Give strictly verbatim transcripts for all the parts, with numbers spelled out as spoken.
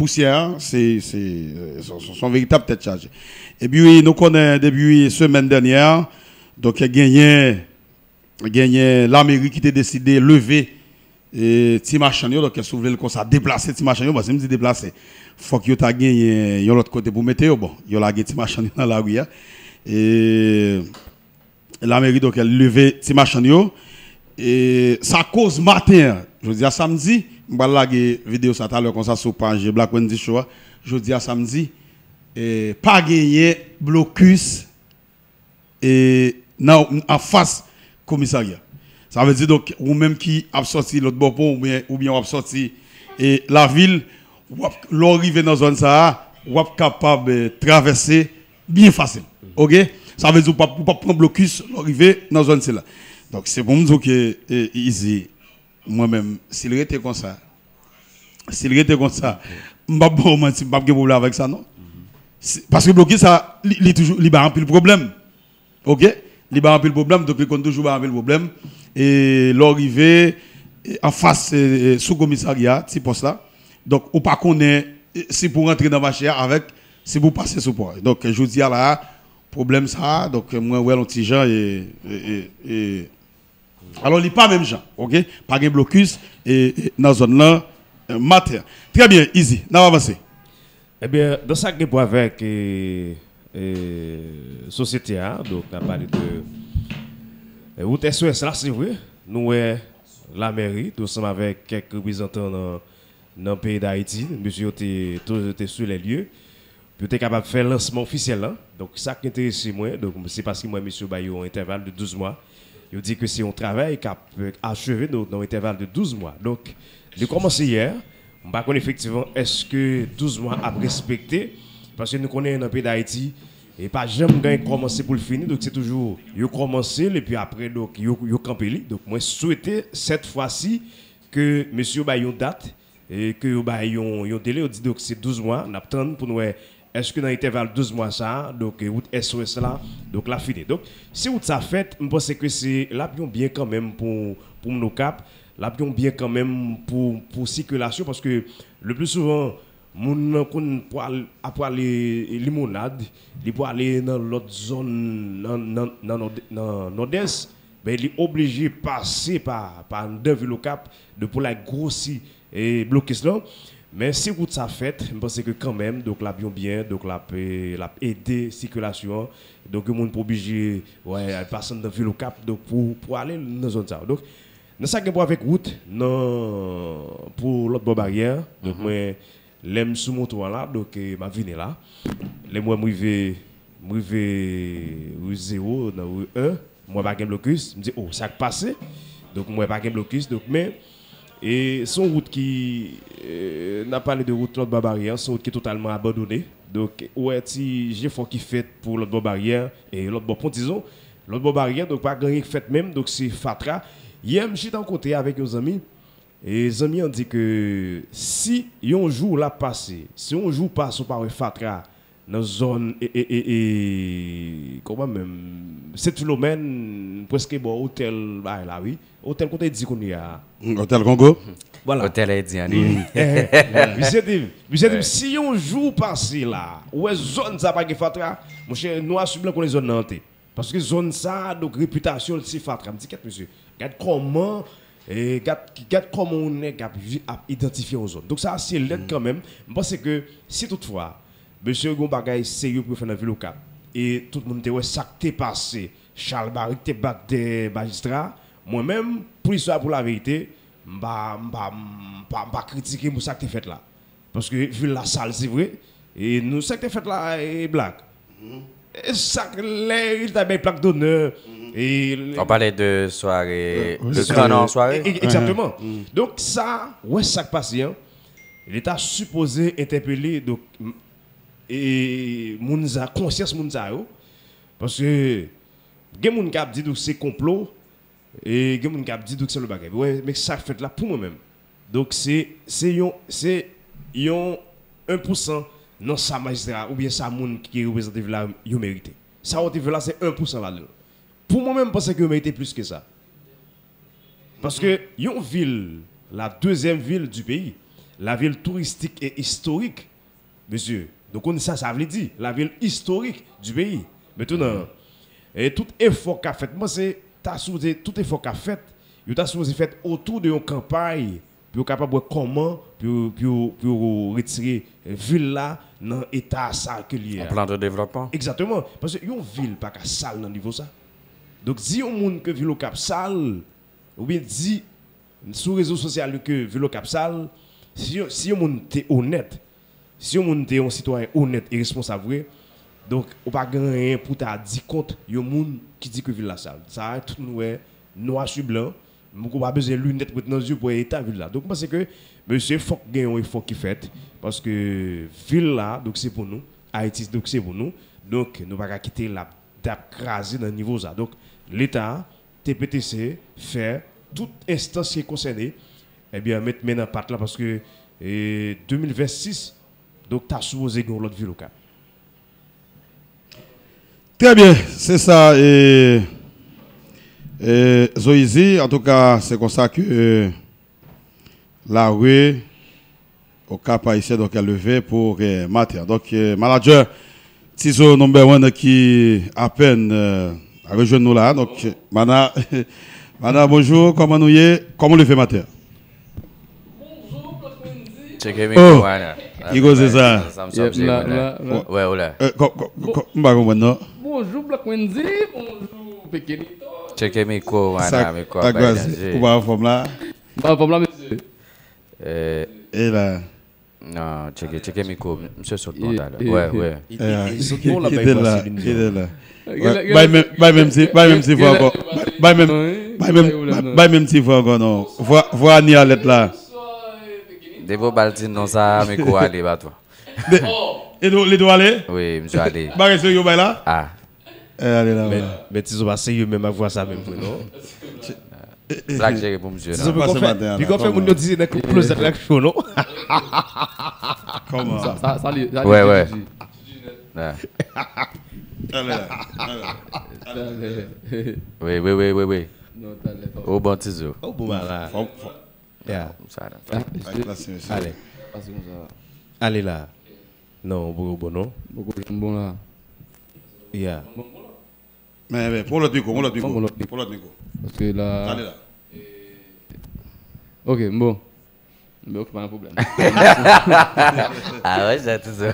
Pousyè, se se se- se- se yon veritab tèt chaje. Epi wi, nou konnen depi semèn dènyè, donk genyen genyen lameri ki te deside leve e, ti machann yo, donk si w vle l konsa, deplase ti machann yo, bon, si m di deplase, fòk yo ta genyen yon lòt kote pou mete yo, bon, yo lage ti machann yo nan lari a. E, lameri, donk, leve ti machann yo. E, sa koz maten an, jodi a samdi, m pral lage videyo sa talè konsa sou paj Black Wendy Show a. Jodi a samdi, e, pa genyen blokis e, nan, anfas komisarya. Sa vle di, donk, ou menm ki ap sòti lòt bò pon, oubyen, oubyen w ap sòti e, lavil, w ap, lè w rive nan zòn sa a, w ap kapab e, travèse byen fasil. Oke? Sa vle di, ou p ap, ou p ap pran blokis lè w rive nan zòn sila. Donk, se pou m di w ke e, Izi, mwen menm, si l rete konsa, si l rete konsa, m p ap ba w manti, m p ap gen pwoblèm avèk sa, non. Si- Paske blokis sa, li, li toujou, li bay anpil pwoblèm. Oke? Li bay anpil pwoblèm, donk li konn toujou bay anpil pwoblèm. E lè w rive e, anfas e, e, sou komisarya, ti pòs la, donk ou pa konnen e, si pou rantre nan mache a avèk, si pou pase sou pon an. Donk jodi a la a, pwoblèm sa a, donk mwen wè l yon ti jan e, e, e, e, alò, li pa menm jan, oke? Pa gen blokis e, e, nan zòn nan e, maten an. Trè byen, Izi, n ap avanse. Ebyen, nan sa k gen pou avèk e, e, sosyete a, donk n ap pale de e, wout S O S la, se vre, nou wè lameri, ansanm avèk kèk reprezantan nan, nan peyi Dayiti, mesye yo te, te, te sou lè lye. Pou yo te kapab fè lansman ofisyèl la. Donk, sa k enterese mwen, donk, se paske mwen, mesye yo ba yo yon entèval de douz mwa. Yo di ke se yon travay k ap acheve nan yon entèval de douz mwa. Donk, li kòmanse yè. M pa konn efektivman èske douz mwa ap respekte. Paske nou konnen nan peyi Dayiti, e pa janm gen kòmanse pou l fini. Donk, se toujou yo kòmanse l, epi apre, donk, yo, yo kanpe li. Donk, mwen swete, sèt fwa si, ke mesye yo bay yon dat, e ke yo bay yon, yon dele, yo di donk se douz mwa, n ap tann pou n wè èske nan entèval douz mwa sa a, donk e, wout S O S la, donk l ap fini. Donk, si wout sa fèt, m panse ke se, l ap yon byen kanmenm pou, pou moun Okap, l ap yon byen kanmenm pou, pou sikilasyon, paske le pli souvan, moun nan konn pral, ap prale Limonad, li prale nan lòt zòn nan, nan, nan, nòd- nan Nòdès, ben, li oblije pase pa, pa anndan vil Okap, de pou l al gwosi e, blokis lan. Men si wout sa fèt, m panse ke kanmenm, donk l ap yon byen, donk l ap, e, l ap ede sikilasyon an. Donk yon moun pa oblije, wè, al pase anndan vil Okap, donk pou, pou ale nan zòn sa yo. Donk, nan sa k gen pou avèk wout, nan, pou lòt bò baryè, donk mwen, lè m sou moto a la, donk e, m ap vini la. Lè m wè m rive, m rive ri zewo, nan ri en, m wè pa gen blokis, m di, o, sa k pase? Donk, m wè pa gen blokis, donk, men, e, se yon wout ki, e, n ap pale de wout lòt bò baryè an, se yon wout ki totalman abandone. Donk, ou wè ti jefò ki fèt pou lòt bò baryè, e lòt bò pon, dizon, lòt bò baryè, donk, pa gen anyen k fèt menm, donk, se fatra. Yè, m chita yon kote avèk yon zanmi, e zanmi an di ke si yon jou l ap pase, si yon jou pase ou pa wè fatra, nan zòn e, e, e, e, kòman menm? Sent Filomèn, prèske bò otèl bagay la, wi. Otèl kote di kounye a. Otèl Kongo. Vwala. Otèl Ayiti an li. Eh, misye di, misye di, si yon jou pase la, ou wè zòn sa pa gen fatra, monchè, nwa sou blan konnen zòn nan an te. Paske zòn sa, donk, repitasyon l se fatra. M di, kèt, mesye, gad kòman, eh, gad, gad kòman yon nèg ap, vi- ap idantifye yon zòn. Donk, sa se lèd kanmenm. M panse ke si toutfwa, mesye yo gen yon bagay serye pou yo fè nan vil Okap, e tout moun te wè sa k te pase, Charles Barry te bat de majistra, mwen menm, pou listwa, pou laverite, m pa, m pa, m pa, m pa kritike pou sa k te fèt la. Paske vil la sal, se vre. E nou, sa k te fèt la, e Black. E sa k lè li ta bay plak donè. E On pale de sware, Euh, de se- gran nan sware. E- e- Egzakteman. Donk sa, wè sa k pase an, li ta sipoze entèpele, donk, m- e moun sa, konsyans moun sa yo. Paske gen moun k ap di, donk, se konplo, e gen moun k ap di, donk, se lòt bagay. Wè, men sa k fèt la, pou mwen menm. Donk, se, se yon, se yon en pou san nan sa majistra oubyen sa moun ki reprezante vil la yo merite. Sa yo te vle la, se en pou san ladan l. Pou mwen menm, m panse ke yo merite plis ke sa. Paske yon vil, la dezyèm vil di peyi, La ville touristique et historique, mesye. Nou konn sa sa vle di, la ville historique du pays. Mentnan, e tout efò k ap fèt, mwen se ta sipoze, tout efò k ap fèt, yo ta sipoze fèt otou de yon kanpay pou yo kapab wè kòman pou yo, pou yo, pou yo retire vil la nan eta sa ke li ye Yon a. plan de devlopman. Egzakteman. Paske yon vil pa ka sal nan nivo sa. Donk, di yon moun ke vil Okap sal, oubyen di sou rezo sosyal yo ke vil Okap sal, si, yon- si yon moun te onèt, si yon moun te yon sitwayen onèt e responsab vre, donk, ou pa gen anyen pou ta di kont yon moun ki di ke vil la sal. Sa a, tout moun wè, nwa sou blan, ou pa bezwen linèt pou met nan zye pou wè eta vil la. Donk, mwen panse ke, mesye, fòk gen yon efò ki fèt, paske vil la, donk, se pou nou, Ayiti, donk, se pou nou. Donk, nou pa ka kite l ap, ap kraze nan nivo sa. Donk, Leta, T P T C, fè, tout enstans ki konsène, ebyen, met men nan pat la, paske, e, de mil vennsis, donk, ta sipoze gen yon lòt vil Okap. Trè byen, se sa. E, e, Zoizi, antouka, se konsa ke, e, lari Okap Ayisyen, donk, leve pou, e, maten. Donk, e, manadjè Tizo number one ki apèn, e, rejwenn nou la. Donk, mana, mana, bonjou, kòman nou ye? Kòman w leve maten? Tcheke mikwo, mana. Ki koze sa? Sa m sòm se mwen la. Wè, ou la. E, kò- kò- kò- M pa konprann, non. Bonjou, Black Wendy. Bonjou, Pekenito. Tcheke mikwo, mana, Sa- mikwo sa ap bay gaz. danje. Ou pa anfòm la? M pa anfòm la, mesye. E, E la. non, tcheke, tcheke mikwo. Misye sot E, non talè. e, Wè, e. wè. E la. Sot non la bay Kite l la. Marceline. Kite l la. Gèlè- Bay menm, bay menm ti, bay menm ti vwa gèlè- ankò. Bay menm, bay menm, bay menm ti vwa ankò, non. Vwa, vwa ni alèt la. Depi w ba l ti non sa, mikwo ale, ba tou. E do, li do ale? Wi, misye ale. Bagay serye w bay la? Ah. E, ale la. Men, men Tizo pa serye menm ak vwa sa menm vre, non? Black jere pou misye, Tizo non. poko Pase fè, maten an la, piko fè moun yo di se nèg close ak show, non? Kòman? Sa, sa, sa li, sa Wè, li wè. di. Ah. Ale la. Ale la. Wi, wi, wi, wi, wi. Non, talè. Ou bon, Tizo. Oh, bon, ba la. Fò, fò. Yeah. Sa la. Ah, Ay, pase, mesye. Ale. Pase konsa. Ale la. Non, ou poko bon, non? Poko jwenn bon la. Yeah. Men, men, pran lòt mikwo, pran lòt mikwo. Pran lòt mikwo. Pran lòt mikwo. Paske la. Ale la. Ok, m bon. M bon, ok, pa gen pwoblèm. Ah wè, sa Tizo.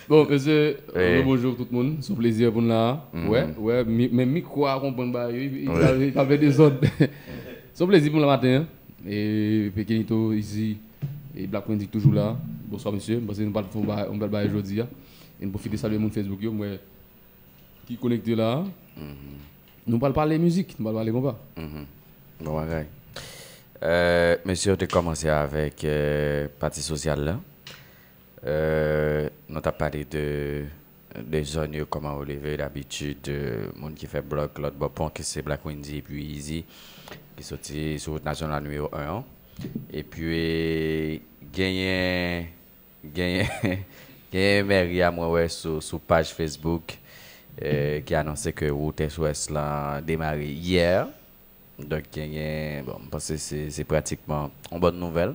Bon, mesye, Wi. bonjou tout moun. Se yon plezi pou n la. Mhm. Wè, wè, mi- men mikwo a konprann bagay yo, li Wi. li pa fè dezòd. Se yon plezi pou n la maten, hein. E Pekenito, Easy, e Black Wendy toujou la. Bonswa, mesye. M panse nou pral fè yon bagay, yon bèl bagay jodi a. E n pwofite salye moun Facebook yo, m wè ki konekte la. Nou pral pale mizik, nou pral pale konpa. Mhm. Bon bagay. Euh, mesye, yo te kòmanse avèk euh, pati sosyal la. Euh, nou t ap pale de, de zòn yo, kòman yo leve, dabitid, euh, moun ki fè blòk lòt bò pon, ki se Black Wendy epi Easy, ki soti sou wout nasyonal nimewo en an. Epi, genyen, genyen, genyen mèri a mwen wè sou, sou paj Facebook, euh, ki anonse ke wout S O S lan demare yè. Donk, genyen, bon, m panse se, se pratikman yon bòn nouvèl,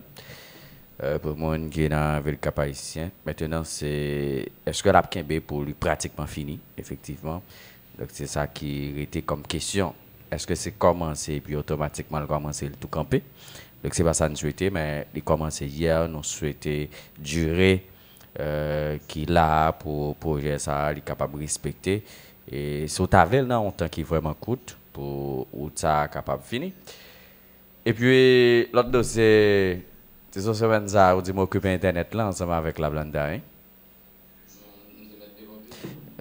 euh, pou moun ki nan vil Kap Ayisyen. Mentnan, se, èske l ap kenbe pou li pratikman fini, efektivman? Donk, se sa ki rete kòm kesyon. Èske se kòmanse epi otomatikman l kòmanse, l tou kanpe? Donk, se pa sa n swete, men li kòmanse yè, nou swete dire euh, ki la pou pwojè sa a, li kapab respekte. E si w ta vle l nan yon tan ki vrèman kout pou wout sa a kapab fini. Epi, lòt dosye, se sou semèn sa a, ou di m okipe entènèt la ansanm avèk La Planta, wi.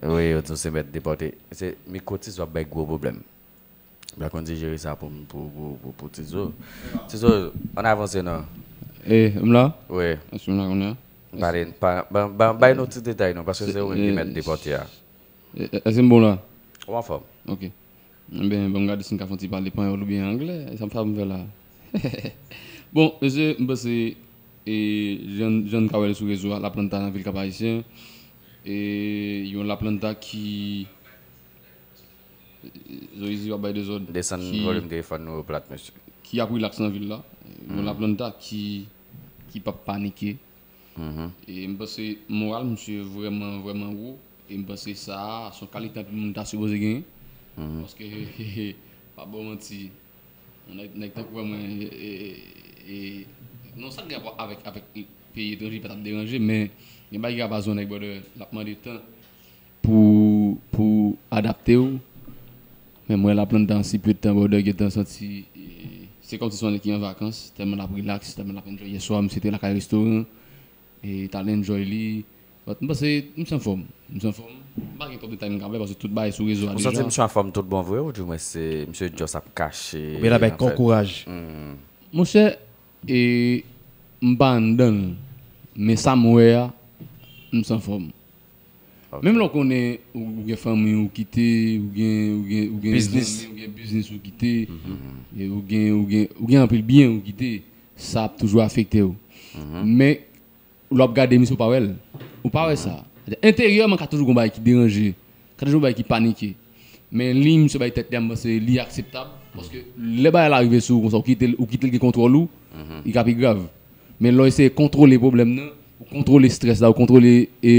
Wi, ou di w se mèt depòte. Se mikwo Tizo ap bay gwo pwoblèm. Black Wendy jere sa pou, pou, pou, pou, pou Tizo. Tizo, ann avanse non. E, m la? Wi. Èske m la kounye a? Pale, pa, ba, ba, bay nou ti detay non, paske se ou menm ki mèt depòte a. E, e, èske m bon la? Ou anfòm? Ok. Enben, ban m gade si m ka fè yon ti pale panyòl oubyen anglè. Sa m fè m fè la. Bon, mesye, m panse, e, jan, jan n ka wè l sou rezo a, La Planta nan vil Kap Ayisyen. E, yon La Planta ki, Zoizi w ap bay dezòd. Desann Ki- volim telefòn nou yo plat, mesye. Ki ap rilaks nan vil la. Yon La Planta ki, ki p ap panike. E m panse moral misye vrèman, vrèman wo. E m panse sa a, se yon kalite anpil moun ta sipoze genyen. Paske, pa ba w manti, yon nèg, nèg tankou mwen, e, e, e, non, sa k gen rapò avèk, avèk peyi etranje pa t ap deranje, men gen bagay ki ka pase yon nèg, brother, l ap mande tan pou, pou adapte w. Men mwen, Laplanta, an si pè de tan, brother, gentan santi, e, se kòmsi se yon nèg ki an vakans, tèlman l ap relax, tèlman l ap enjoy. Yè swa, misye te lakay restoran, e, t al enjoy li. But, m panse, misye anfòm. Misye anfòm. M pa gen twòp detay m ka bay, paske tout bagay sou rezo a deja. Ou santi misye anfòm tout bon vre, ou di mwen se misye just ap kache? Oubyen l ap bay kò kouraj? Monchè, e, m pa anndan l, men sa m wè a, misye anfòm. Menm lè w konnen ou gen fanmi ou kite, ou gen, ou gen, ou gen zanmi, ou gen biznis ou kite, e ou gen, ou gen, ou gen anpil byen ou kite, sa ap toujou afekte w. Men, lè w ap gade misye, ou pa wè l. Ou pa wè sa. Enteryèman, ka toujou gon bagay ki deranje, ka toujou gon bagay ki panike. Men li, misye bay tèt li a, m panse li akseptab. Paske lè bagay la rive sou ou konsa, ou kite l, ou kite l gen kontwòl ou, li ka pi grav. Men lè w eseye kontwole pwoblèm nan, ou kontwole strès la, ou kontwole, e,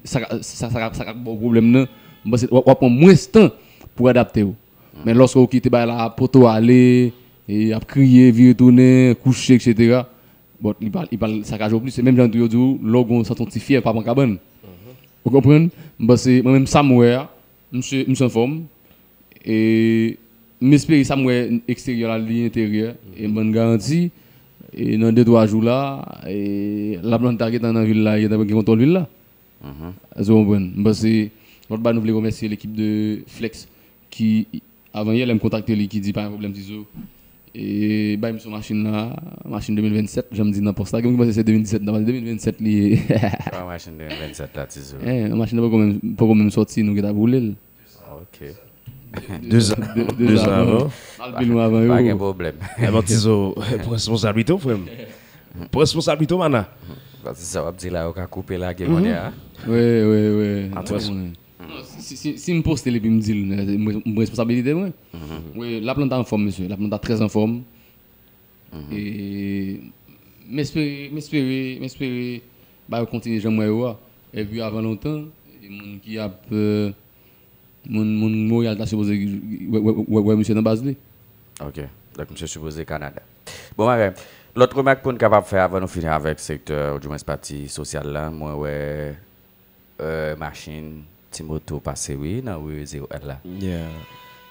sa, sa, sa, sa, sa k ap ba w pwoblèm nan, m panse w ap, w ap pran mwens tan pou adapte w. Men lòske w kite bagay la poto ale, e, ap kriye, vire tounen, kouche, etsetera, bon, li pa, li pa sakaje w plis. Se menm jan tou yo di w, lè w gen yon santi yon ti fyèv, pa pran kabann. Ou konprann? M panse, mwen menm sa m wè a, misye, misye anfòm. E m espere sa m wè eksteryè la, li enteryè. E m ban n garanti, e nan de twa jou la, e Laplanta gentan nan vil la, gentan gen kontwòl vil la. Èske w konprann? M panse, lòt bagay nou vle remèsye lekip de Flex ki, avan yè, lè m kontakte li, ki di pa gen pwoblèm, Tizo. E bay m sou machin la, machin de mil vennsèt, jan m di nan pòs la. Gen moun ki panse se de mil disèt nan, de mil vennsèt li ye. Pran machin de mil vennsèt la, Tizo. Eh, machin nan poko menm, poko menm sòti, nou gentan boule l. Ok. De, de, de, de zan avan. Al pi lwen avan yo. Pa gen pwoblèm. Ebyen, Tizo, pran responsablite w, frè m. Pran responsablite w, mana. Paske sa w ap di la, yo ka koupe lage kounye a. Wi, wi, wi. Antouka. Non, si, si, si, si m poste l epi m di l, m, m responsabilite mwen. Wi, Laplanta anfòm, mesye. Laplanta trè anfòm. E m espere, m espere, m espere bagay yo kontinye jan m wè yo a. Epi avan lontan, moun ki ap, euh, moun, moun Montréal ta sipoze wè, wè, wè, wè misye nan baz li. Ok. Donk, misye sipoze Kanada. Bon, bagay. Lòt remak pou n kapab fè avan nou fini avèk sektè, oudimwens pati sosyal la, mwen wè, euh, machin, ti moto pase, wi, nan ri Zero L la. Yeah.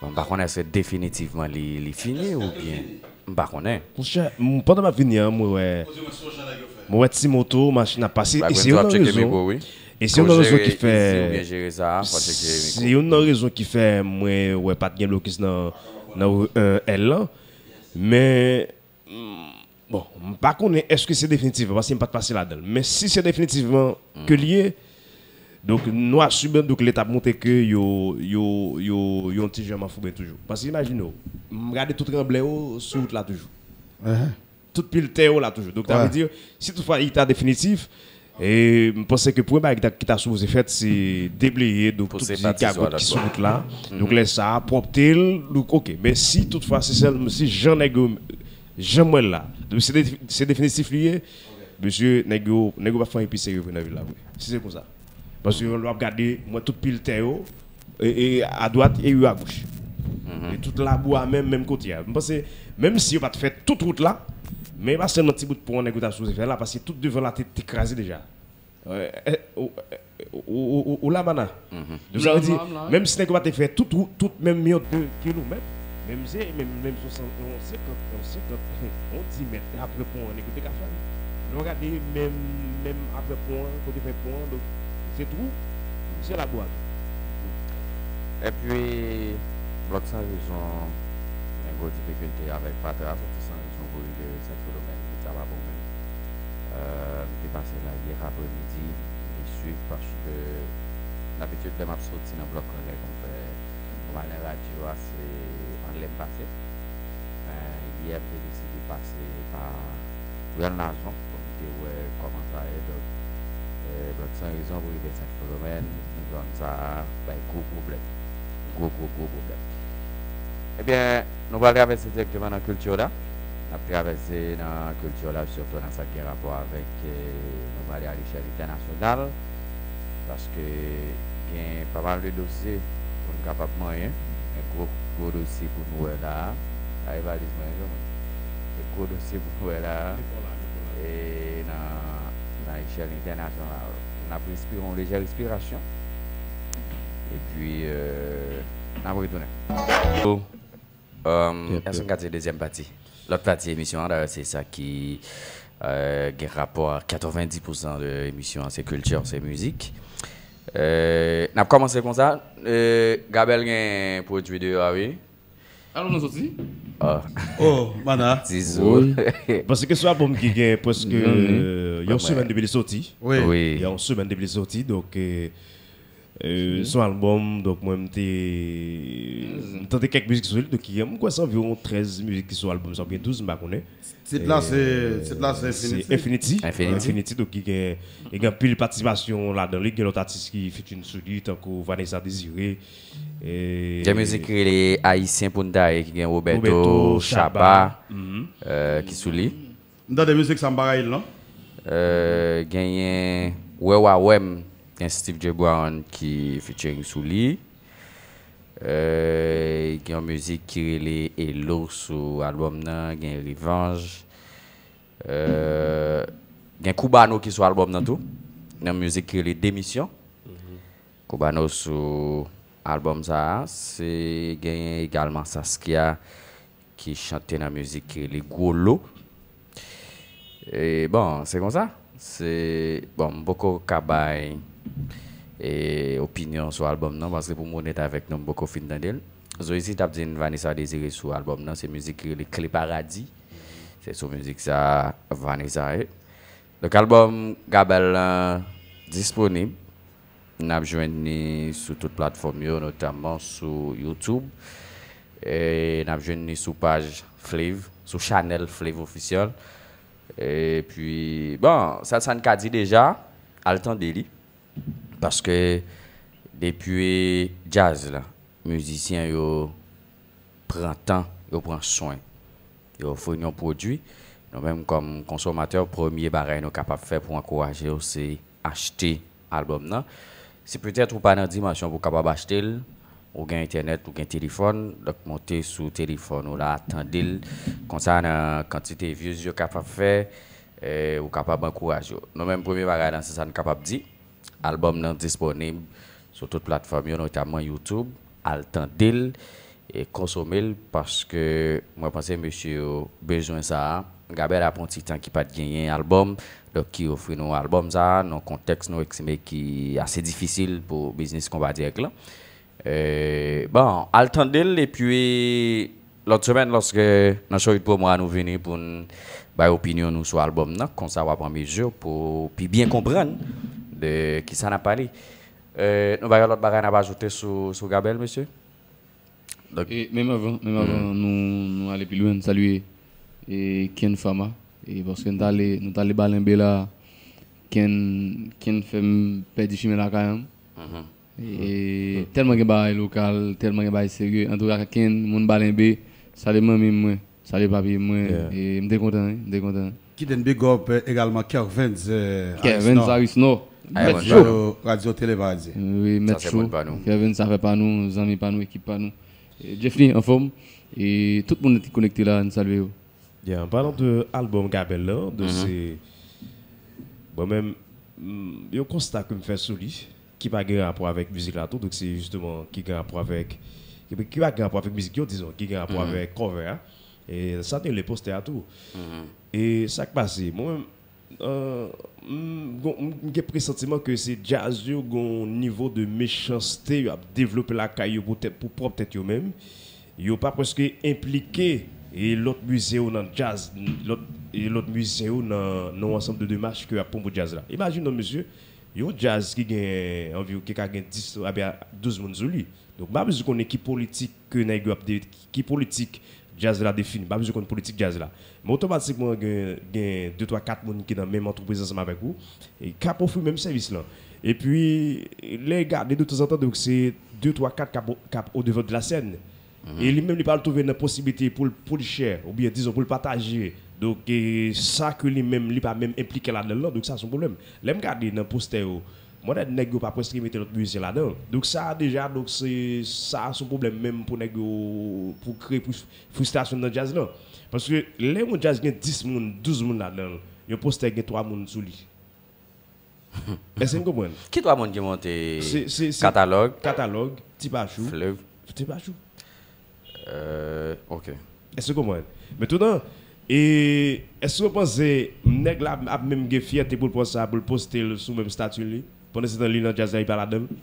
Bon, m pa konnen èske definitivman li, li fini oubyen. M pa konnen. Monchè, m, pandan m ap vini an, mwen wè, mwen wè ti moto, machin ap pase, e se youn nan rezon, e se youn nan rezon ki fè, se youn nan rezon ki fè mwen wè pa t gen blokis nan, nan ri, euh, L lan. Men, mm, bon, m pa konnen èske se definitivman, paske m pa t pase ladan l. Men si se definitivman ke li ye, donk, nou asime, donk, Leta ap montre ke yo, yo, yo, yo yon ti jan mafouben toujou. Paske imajine w, m gade tout ranblè yo sou wout la toujou. Tout pil tè yo la toujou. Donk, sa vle di, si toutfwa li ta definitif, e m panse ke premye bagay ki ta, ki ta sipoze fèt, se debleye, donk, tout ti gagot ki sou wout la. Donk, lè sa a, pwòpte l, donk, ok. Men si toutfwa, se sèl, si jan nèg yo, jan m wè l la, donk, se de-, se definitif li ye, mesye, nèg yo, nèg yo pa fè anyen pi serye vre nan vil la vre. Si se konsa. Paske lè w ap gade, mwen tout pil tè yo, e, e adwat e yo agoch. E tout labou a menm, menm kote a. M panse, menm si yo pa t fè tout wout la, men e pa sèlman ti bout pon an nèg yo ta sipoze fè la, paske tout devan la te, te kraze deja. Ou, ou, ou, ou, ou la, mana? Donk, sa vle di, menm si nèg yo pa te fè tout wout, tout menm yon de kilomèt, menm se, menm, menm swasann, yon senkant, yon senkant, yon dis mèt, e apre pon an, nèg yo te ka fè l. Lè w gade menm, menm apre pon an, kote fè pon an, donk, se twou, se labou a tou. Epi, blòk San Rezon, gen gwo difikilte avèk fatra, soti San Rezon pou rive Sent Filomèn, Litaba pou menm. Euh, m te pase la yè apremidi, m te swiv paske dabitid lè m ap soti nan blòk lan, lè m fè, nòmal nan radyo a, se anlè m pase. Men yè m te deside pase pa Rèl Nazon pou m te wè kòman sa ye. Donk, euh, blòk San Rezon pou rive Sent Filomèn, zòn sa a bay gwo pwoblèm. Gwo, gwo, gwo pwoblèm. Ebyen, nou pral travèse dirèkteman nan kilti la. N ap travèse nan kilti la, sitou nan sa k gen rapò avèk, eh, nou pale a lechèl entènasyonal, paske gen pa mal de dosye pou n kapab manyen, men gwo, gwo dosye pou nou wè la a, sa e valiz mwen yo, mwen. Se gwo dosye pou nou wè la a, e nan, nan echèl entènasyonal. N ap respire yon lejè respirasyon, epi, eh, n ap retounen. Um, èske n ka di dezyèm pati? Lòt pati emisyon an, dayè, se sa ki, euh, gen rapò a katrevenndis pousan de emisyon an, se kilti, se mizik. Euh, n ap kòmanse konsa. Euh, Gabel gen pwodui deyò a, wi. Alò, nou soti? Ah. Oh, mana. Tizou. Paske se yon albòm ki gen prèske, euh, yon semèn depi li soti. Wi. Wi. Yon semèn depi li soti, donk, euh, Euh, se yon albòm, donk mwen m te, m tande kèk mizik sou li, donk ki gen, m kwè se anviwon trèz mizik ki sou albòm sa, oubyen douz, m pa konnen. Tit la se, euh, tit la se Infinity. Infinity. Infinity. Infinity, donk ki gen, e gen anpil patisipasyon ladan li, gen lòt atis ki featuring sou li, tankou Vanessa Désiré. Gen mizik ki rele Ayisyen pou n ta ye, ki gen Roberto Chaba, euh, ki sou li. M tande mizik sa, m pa rayi l non. Euh, genyen Wè w a wè m, gen Steve J Brown ki featuring sou li. Euh, gen yon mizik ki rele Elo sou albòm nan, gen Revanj. Euh, gen Cubano ki sou albòm nan tou. Gen yon mizik ki rele Demisyon. Cubano sou albòm sa a. Se genyen egalman Saskia ki chante nan mizik ki rele Gwo Lo. E, bon, se konsa. Se, bon, m poko ka bay, e, opinyon sou albòm nan, paske pou m onèt avèk nou, m poko fin tande l. Zoizi t ap di n Vanessa Désiré sou albòm nan, se mizik ki rele Kle Paradi. Se sou mizik sa Vanessa ye. Donk, albòm Gabel lan disponib. N ap jwenn li sou tout platfòm yo, notaman sou YouTube. E n ap jwenn li sou paj Flave, sou chanèl Flave Official. Epi, bon, sèl sa n ka di deja, al tande li. Paske depi djaz la, mizisyen yo pran tan, yo pran swen, yo ofri n yon pwodui. Nou menm kòm konsomatè, premye bagay nou kapab fè pou ankouraje yo, se achte albòm nan. Si petèt ou pa nan dimansyon pou w kapab achte l, ou gen entènèt, ou gen telefòn, donk monte sou telefòn ou la, tande l. Konsa, nan kantite views yo kapab fè, eh, ou kapab ankouraje yo. Nou menm, premye bagay nan sans sa n kapab di, albòm nan disponib sou tout platfòm yo, notaman YouTube. Al tande l e konsome l, paske mwen panse mesye yo bezwen sa a. Gabel ap yon ti tan ki pa t genyen albòm, donk ki ofri nou albòm sa a, nan yon kontèks nou estime ki ase difisil pou biznis konpa dirèk lan. Eh, bon, al tande l, epi lòt semèn, lòske nan Show It Promo a nou vini pou n bay opinyon nou sou albòm nan, konsa w ap an mezi pou pi byen konprann de kisa n ap pale. Eh, nou pa gen lòt bagay n ap ajoute sou, sou Gabel, mesye? Donk, e menm avan, menm avan nou, nou ale pi lwen, n salye, e, Ken Fama, e, paske n t ale, nou t ale Balenbe la, Ken, Ken fè m pèdi chimen lakay an. E, tèlman gen bagay lokal, tèlman gen bagay serye. Antouka, Ken, moun Balenbe, salye manmi m mwen, salye papi m mwen, e, m te kontan, wi, m te kontan. Kite n big up, eh, egalman Kervens, eh, Kervens Arisno. Mèt cho. Radio, Radio Télé Paradis. Wi, mèt cho. Kervens, afè pa nou, zanmi pa nou, ekip pa nou. Eh, Jeffrey, anfòm. E tout moun ki konekte la, n salye yo. Yeah, an palan de albòm Gabel lan, donk se, bon, menm, mm, yon konsta ke m fè sou li, ki pa gen rapò avèk mizik la tou, donk se jisteman ki gen rapò avèk, ki, ki pa gen rapò avèk mizik yo, dizon, ki gen rapò avèk cover a. E sa te le postè a tou. E sa k pase, mwen menm, euh, m, m, m gen presantiman ke se djaz yo gon nivo de mechanste yo ap devlope lakay yo pou tèt, pou pwòp tèt yo menm. Yo pa prèske enplike e lòt mizisyen yo nan djaz, lòt, e lòt mizisyen yo nan, nan yon ansanm de demach ke y ap pwomot djaz la. Imajine non, mesye, yon djaz ki gen anviwon, ki ka gen dis, a, douz moun sou li. Donk, m pa bezwen konnen ki politik ke nèg yo ap de, ki politik djaz la defini. M pa bezwen konn politik djaz la. Men otomatikman, gen, gen de, twa, kat moun ki nan menm antrepriz ansanm avèk ou, e k ap ofri menm sèvis lan. Epi, lè gade de tanzantan, donk, se de, twa, kat k ap, k ap o devan de la sèn. E li menm, li pa twouve nan posiblite pou l, pou l share, oubyen dizon pou l pataje. Donk, e, sa ke li menm, li pa menm enplike ladan l lan, donk sa se yon pwoblèm. Lè m gade nan postè yo, mwen wè nèg yo pa prèske mete lòt mizisyen ladan. Donk sa deja, donk se, sa se yon pwoblèm menm pou nèg yo, pou kreye plis fristrasyon nan djaz lan. Paske lè yon djaz gen dis moun, douz moun ladan l, yon postè gen twa moun sou li. Èske n konprann? Ki twa moun ki monte? Se, se, se Katalòg, Katalòg, Ti Pachou. Flèv. Ti Pachou. Euh, ok. Èske w konprann? Mentnan, e èske w panse nèg la ap menm gen fyète pou l pran sa, pou l poste l sou menm stati li? Pandan se tan li nan djaz la, li pa ladan l.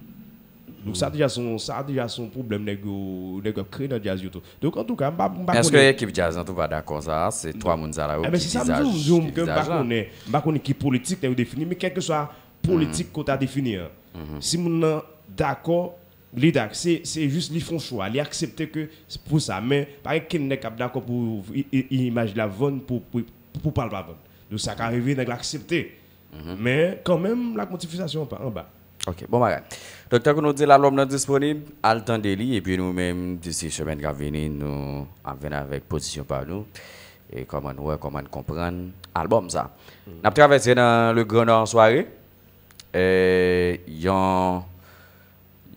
Donk sa deja se yon, sa deja se yon pwoblèm nèg yo, nèg yo ap kreye nan djaz yo tou. Donk antouka, m pa, m pa Èske konnen. Ekip djaz lan tou pa dakò sa? Se twa moun sa la yo Enben, ki se sa m di w, vizaj, m di w, m ki ke m pa vizaj la. Konnen, m pa konnen ki politik nèg yo defini, men kèlkeswa politik kote a defini an. Si moun nan dakò, li dak, se, se jis li fè yon chwa, li aksepte ke se pou sa. Men pa gen kenn nèg k ap dakò pou i- i- imaj li ap vann pou, pou, pou pa l pa vann. Donk sa ka rive nèg la aksepte. Men kanmenm, l ap gen ti fristrasyon anba, anba. Ok, bon bagay. Donk, tankou nou di l, albòm nan disponib, al tande li, epi nou menm, disi semèn k ap vini, nou ap vin avèk pozisyon pa nou, e kòman nou wè, kòman n konprann albòm sa. N ap travèse nan Le Grand Nord Soirée, e, yon,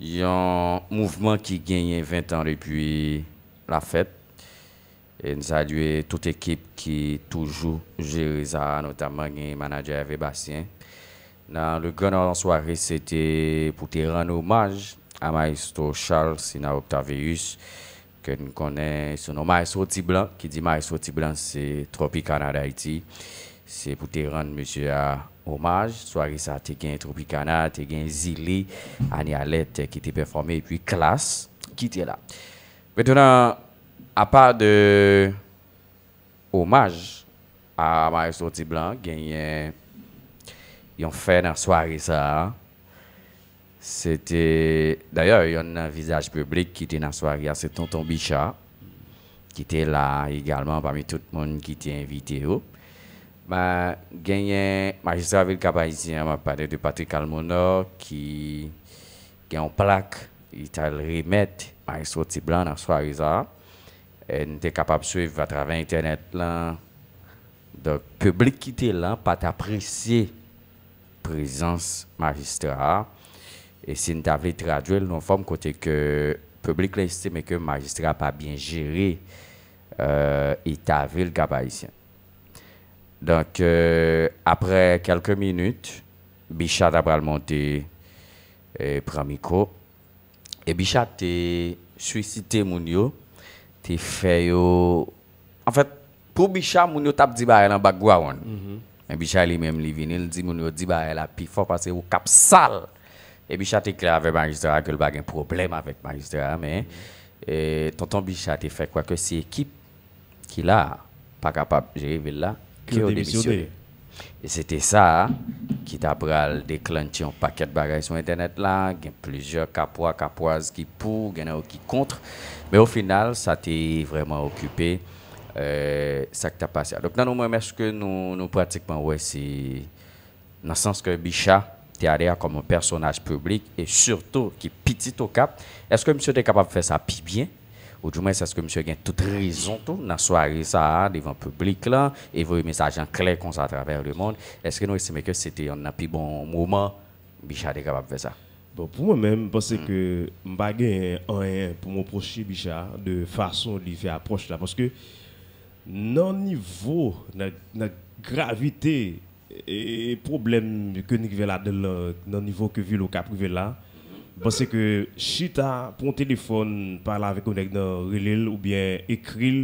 yon mouvman ki genyen ven tan depi l ap fèt. E n salye tout ekip ki toujou jere sa a, notamman gen manadjè Hervé Bastien. Nan Le Grand Nord Soirée, se te pou te rann omaj a Maestro Charles Sina Octavius, ke n konnen sou non Maestro Ti Blan, ki di Maestro Ti Blan se Tropicana d'Haïti. Se pou te rann mesye a omaj. Sware sa te gen Tropicana, te gen Zili, Anialette ki te pèfòme, epi Klass ki te la. Mentnan, apa de omaj a Maestro Ti Blan, genyen yon fè nan sware sa a. Se te, dayè, yonn nan vizaj piblik ki te nan sware a, se Tonton Bicha, ki te la egalman pami tout moun ki te envite yo. Men, genyen majistra vil Kap Ayisyen an, m ap pale de Patrick Almonor, ki gen yon plak li t al remèt Maestro Ti Blan nan sware sa a. E n te kapab swiv atravè entènèt lan. Donk, piblik ki te la pa t apresye prezans majistra a. E si n ta vle tradui l nan yon fòm kote ke piblik la estime ke majistra a pa byen jere, euh, eta vil Kap Ayisyen. Donk, euh, apre kèlke minit, Bicha ta pral monte, e, pran mikwo. E Bicha te swisite moun yo, te fè yo... Anfèt, pou Bicha, moun yo t ap di bagay lan background. Men Bicha li menm, li vini, li di moun yo di bagay la pi fò paske ou k ap sal. E Bicha te klè avèk majistra a ke l pa gen pwoblèm avèk majistra a, men, e, Tonton Bicha te fè kwè ke si ekip ki la a pa kapab jere vil la, ke yo demisyone. E se te sa a ki ta pral deklantche yon pakèt bagay sou entènèt la. Gen plizyè Kapwa, Kapwaz ki pou, gen nan yo ki kont. Men o final, sa te vrèman okipe, euh, sa k t ap pase a. Donk, nan nou menm, èske nou, nou pratikman wè se nan sans ke Bicha te ale a kòm yon pèsonaj piblik e sitou ki pitit Okap, èske misye te kapab fè sa pi byen? Oudimwens, èske misye gen tout rezon tou nan sware sa a devan piblik lan e voye mesaj an klè konsa atravè lemonn? Èske nou estime ke se te yonn nan pi bon moman Bicha te kapab fè sa? Bon, pou mwen menm, m panse ke m pa genyen anyen pou m repwoche Bicha de fason li fè apwòch la. Paske nan nivo, nan, nan gravite e pwoblèm ke n rive ladan l lan, nan nivo ke vil Okap rive la, m panse ke chita, pran yon telefòn, pale avèk yon nèg nan, rele l oubyen ekri l,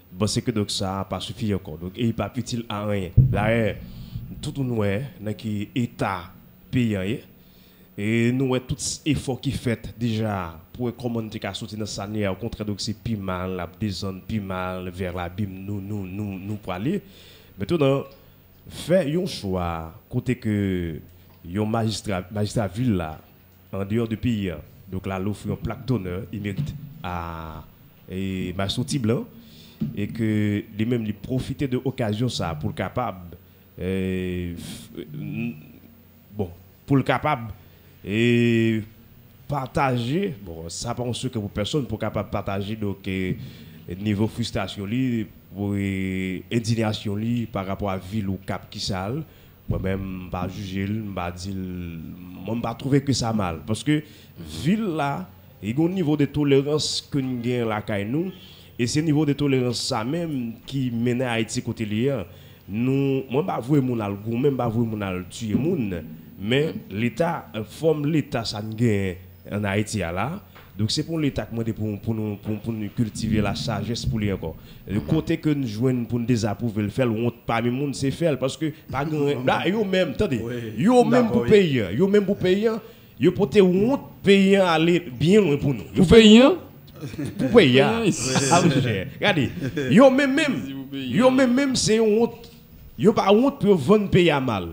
m panse ke donk sa pa sifi ankò. Donk, e li p ap itil a anyen. Dayè, tout moun wè nan ki eta peyi an ye. E nou wè tout efò ki fèt deja pou wè kòman n te ka soti nan sa n ye a. Okontrè, donk se pi mal n ap desann, pi mal, vers l'abîme nou, nou, nou, nou prale. Mentnan, fè yon chwa kote ke yon majistra, majistra vil la, an deyò de peyi an, donk l al ofri yon plak donè, li merite a, e, Maestro Ti Blan, e ke li menm li pwofite de okazyon sa pou l kapab, e, f- n- bon, pou l kapab, e, pataje, bon, sa pa yon sekrè pou pèsonn, pou kapab pataje, donk, eh, nivo fristrasyon li, pou, eh, endiyasyon li pa rapò a vil Okap ki sal. Mwen menm, m pa jije l, m pa di l, mwen, m pa twouve ke sa mal. Paske vil la, li gen yon nivo de tolerans ke n gen lakay nou, e se nivo de tolerans sa menm ki mennen Ayiti kote li ye a. Nou, mwen pa voye moun al goumen, m pa voye moun al tiye moun, men Leta, fòm Leta sa n genyen ann Ayiti a la, donk se pou Leta k mande pou, pou nou, pou, pou nou kiltive la sajès pou li ankò. E kote ke n jwenn pou n dezapwouve l, fè l wont pami moun, se fè l, paske pa gen, la, yo menm, tande, yo menm pou peyi an, yo menm pou peyi an, yo pote wont peyi an ale byen lwen pou nou. Pou peyi an? Pou peyi a. Peyi an, isi. A, monchè, gade, yo menm menm, yo menm menm se yon wont. Yo pa wont pou yo vann peyi a mal.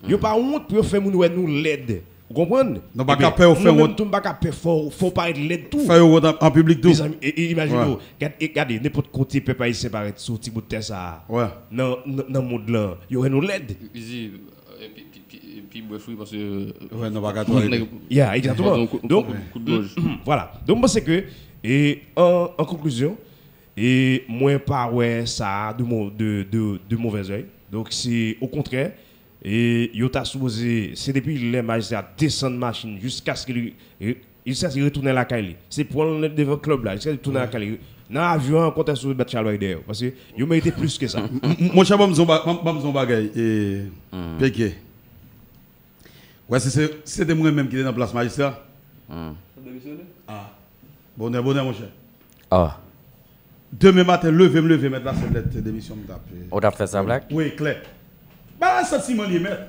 Yo pa wont pou yo fè moun wè nou lèd. Ou konprann? Nou pa ka pè yo fè wont. Mwen menm tou, m pa ka pè fè w, fè w parèt lèd tou. Fè yo wont an, an piblik tou. Mezanmi, e, e, imajine w, gad, e, gade, nenpòt kote pèp ayisyen parèt sou ti bout tè sa a. Nan, nan, nan mond lan, yo wè nou lèd. Isi, e, pi, pi, pi, pi brèf, wi, paske, wè, nou pa ka twò rete. Ya, egzakteman. Donk, kout, kout gòj. Vwala. Donk, m panse ke, e, an, an konklizyon, e mwen pa wè sa de mo-, de, de, de movèz èy. Donk, se okontrè, e yo ta sipoze, se depi lè majistra desann machin jiskaske li, e, jiskaske li retounen lakay li. Se pran l devan klèb la, jiskaske li tounen lakay li. Nan avyon an, kontè sou bèt chalbari dèyè yo. Paske yo merite plis ke sa. M, m, monchè, ban m di w ba-, ban m, ban m di w bagay, e, Peke. Wè, si se, si se te mwen menm ki te nan plas majistra. Ou demisyone? Ah. Bonè, bonè, monchè. Ah. Demen maten, leve m leve, mèt la, se lèt demisyon m t ap, eh, ou t ap fè sa, Black? Wi, klè. Ba, santiman li ye, mèt.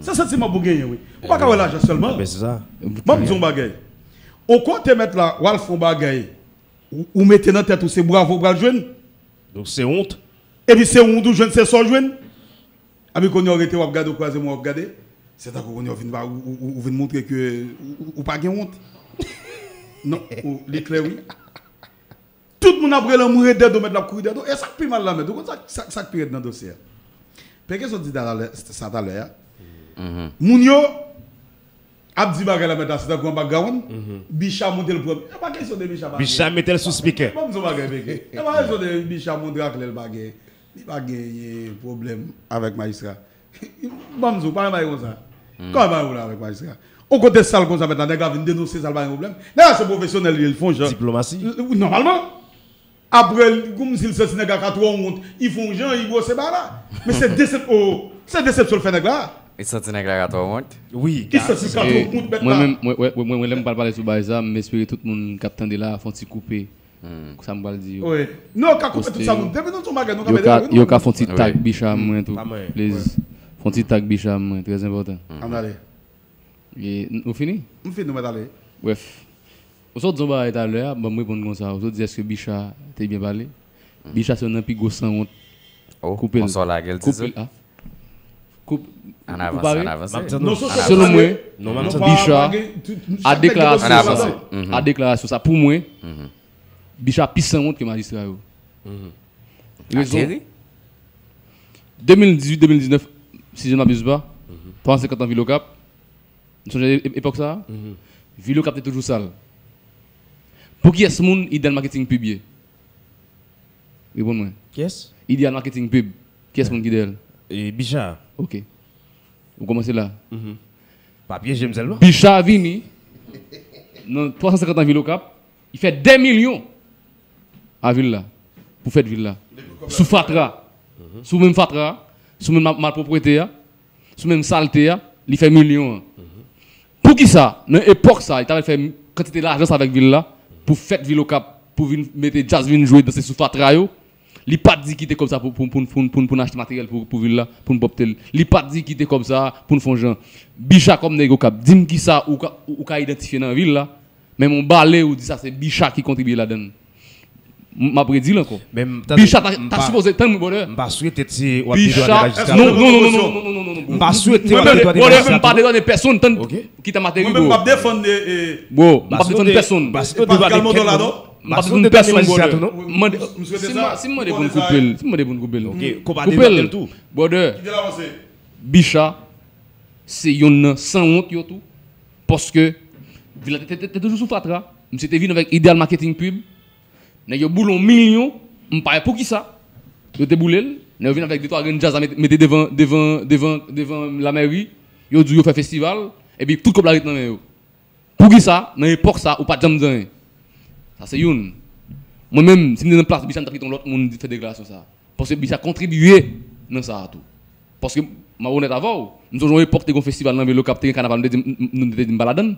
Se santiman pou genyen, wi. Ou pa ka wè lajan sèlman. Ban m di w yon bagay. Ou kote mèt la, w al fè yon bagay, ou, ou mete nan tèt ou se bravo w pral jwenn. Donk se wont. Epi se wont ou jwenn, se sa w jwenn. Epi kounye a w rete, w ap gade, w kwaze men w ap gade. Se tankou kounye a w vin ba, ou, ou, ou, ou vin montre ke ou, ou, ou pa gen wont. Non, ou, li klè, wi. Tout moun ap rele anmwe dèdo, mèt la ap kouri dèdo. E sa k pi mal la, mèt. Ou konn sa, sa, sa k pi rèd nan dosye a? Peke sot di talè, sa talè a. Moun yo ap di bagay la, mèt la, se tankou yon background. Bicha monte l premye. E pa kesyon de Bicha pa gen. Bicha mete l sou speaker. Ban m di w bagay, Peke. E pa kesyon de Bicha montre a klè l pa gen, li pa genyen pwoblèm avèk majistra. Ban m di w, pa gen bagay konsa. Kòman pa gen pwoblèm avèk majistra? On kote sal konsa, mèt la, nèg la vin denonse sal pa gen pwoblèm. Nèg la se pwofesyonèl li ye, l fè yon jan. Diplomasi. Nòmalman. Apre, kòmsi l santi nèg la ka twò wont, li fè yon jan, li bwose ba la. Men se desep-, oh, se desepsyon l fè nèg la. Li santi nèg la ka twò wont? Wi, li santi l ka twò wont, mèt la. Mwen menm, mwen, mwen, mwen, mwen, lè m pral pale sou bagay sa, m espere tout moun k ap tande la fè yon ti koupe sa m pral di yo. Wi. Non, ka koupe tout sa moun. Depi nou di yon bagay, nou ka mete yo ka fè yon ti tag Bicha mwen tou, please. Fè yon ti tag Bicha mwen, trè enpòtan. Ann ale. E, n-, ou fini? M fini, nou mèt ale. Brèf. Ou sot di yon bagay talè a, ban m reponn konsa. Ou sot di èske Bicha te byen pale? Bicha se youn nan pi gwo sanwont. Koupe l. Koupe l, ah. Koup-, ou pare? Selon mwen, Bicha, a deklarasyon sa, a deklarasyon sa, pou mwen, Bicha pi sanwont ke majistra yo. Rezon. De mil dizuit, de mil diznèf, si je ne m'abuse pas, twa san senkant an vil Okap. Ou sonje e-, epòk sa a? Vil Okap te toujou sal. Pou kiyès moun Ideal Marketing Pub ye? Reponn mwen. Kiyès? Ideal Marketing Pub. Kiyès moun ki dèyè l? E, Bicha. Ok. Ou kòmanse la. Pa pyeje m sèlman. Bicha vini nan twa san senkant an vil Okap, li fè dè milyon a vil la, pou fèt vil la. Sou fatra. Sou menm fatra, sou menm ma-, malpwòpte a, sou menm salte a, li fè milyon an. Poukisa, nan epòk sa, li ta pral fè kantite lajan sa avèk vil la, pou fèt vil Okap, pou vin mete djaz vin jwe, danse sou fatra yo, li pa t di kite kòb sa pou, pou, pou, pou, pou, pou n achte materyèl pou, pou vil la, pou n pwòpte l. Li pa t di kite kòb sa pou n fè yon jan. Bicha kòm nèg Okap, di m kisa ou ka, ou ka idantifye nan vil la, men yon bale ou di sa se Bicha ki kontribye ladan l. M, m ap redi l ankò. Bicha ta, ta sipoze, tann mwen, brother. M pa swete ti w ap di dwa de majistra. Non, non, non, non, non, non, non, non, non, bro. M pa swete w ap di dwa de majistra. Brother, m pa defann pèsonn, tann, kite m ateri, bro. Mwen menm m p ap defann, eh, bro, m p ap defann pèsonn. Pascal Mondon la, non? M p ap defann pèsonn, brother. M swete sa. Si m, si m mande pou n koupe l, si m mande pou n koupe l. Koupe l. Brother, Bicha se youn nan sanwont yo tou. Paske Vil la te, te, te, te toujou sou fatra. Misye te vin avèk ideal marketing pub. Nèg yo boule yon milyon, m pa wè poukisa yo te boule l. Nèg yo vin avèk de twa grenn djaz la mete, mete devan, devan, devan, devan lamèri. Yo di yo fè festival, epi tout kòb la ret nan men yo. Poukisa, nan epòk sa, ou pa t janm di anyen? Sa se youn. Mwen menm, si m te nan plas Bicha, m t ap kite yon lòt moun fè deklarasyon sa. Paske Bicha kontribye nan sa a tou. Paske, m ap onèt avè w, m sonje yon epòk te gen yon festival nan vil Okap, te gen kanaval, nou te di m, m, m, nou te di m pa ladann.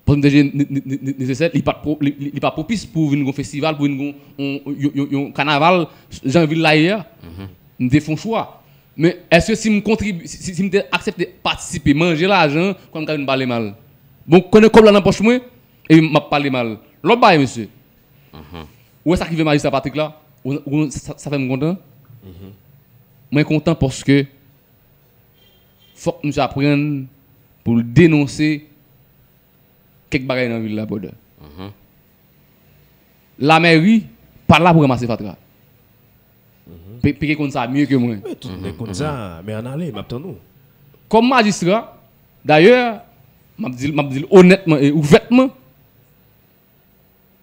Paske m te jije ne- ne- ne- ne- nesesè, li pa t pro- li, li, li pa pwopis pou vin gon festival, pou vin gon yon, yon, yon, yon kanaval, jan vil la ye a. M te fè yon chwa. Men èske si m kontribye, si, si, si m te aksepte patisipe, manje lajan, kòman m ka vin pale mal? Bon, konnen kòb la nan pòch mwen, epi m ap pale mal. Lòt bagay, mesye. Ou wè sa k rive majistra Patrick la? Ou, ou, sa, sa fè m kontan. Mwen kontan paske fòk misye aprann pou l denonse kèk bagay nan vil la, brother. Lamèri pa la pou ranmase fatra. P- Pike konn sa mye ke mwen. Men tout nèg konn sa, men ann ale, m ap tann ou. Kòm majistra, dayè, m ap di l, m ap di l onètman e ouvètman,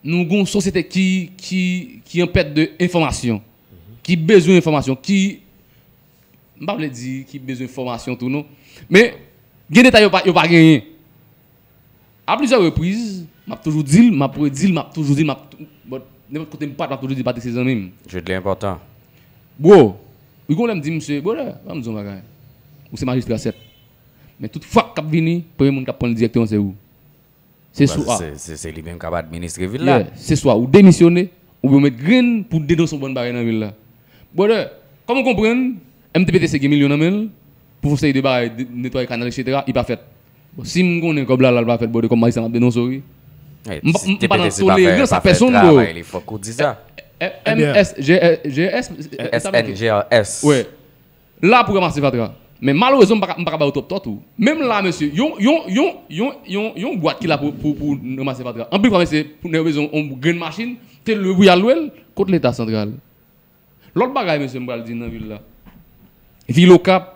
nou gon sosyete ki, ki, ki an pèt de enfòmasyon, ki bezwen enfòmasyon, ki, m pa vle di ki bezwen fòmasyon tou non, men gen detay yo pa, yo pa genyen. A plizyè repriz, m ap toujou di l, m ap redi l, m ap toujou di l, m ap, bon, nenpòt kote m pat, m ap toujou di Patrick se zanmi m. Jodi a enpòtan. Bro, wi, gon lè m di misye, brother, ban m di yon bagay. Ou se majistra, sèt. Men tout frak k ap vini, premye moun k ap pran l dirèkteman se ou. Se swa. Se, se, se li menm k ap administre vil la. Yeah, se swa ou demisyone, oubyen ou met grenn pou denonse yon bann bagay nan vil la. Brother, kòm ou konprann, M T P T C gen milyon nan men l, pou fè yon seri de bagay, de- netwaye kanal, etsetera, li pa fèt. Bon, si m konnen kòb la, la, l pa fèt, brother, kòm majistra, m ap denonse w, wi. M pa- m pa nan tolerans a pèsonn, bro. Travay li, fòk ou di sa. M S G S, S N G R S. Wè. La pou ranmase fatra. Men malerezman, m pa ka, m pa ka ba yo twòp tò tou. Menm la, mesye, yon, yon, yon, yon, yon, yon bwat ki la pou, pou, pou ranmase fatra. Anpil fwa, mesye, pou nèg yo bezwen yon grenn machin, te lwe pou y al lwe l, kot Leta santral? Lòt bagay, mesye, m pral di nan vil la. Vil Okap,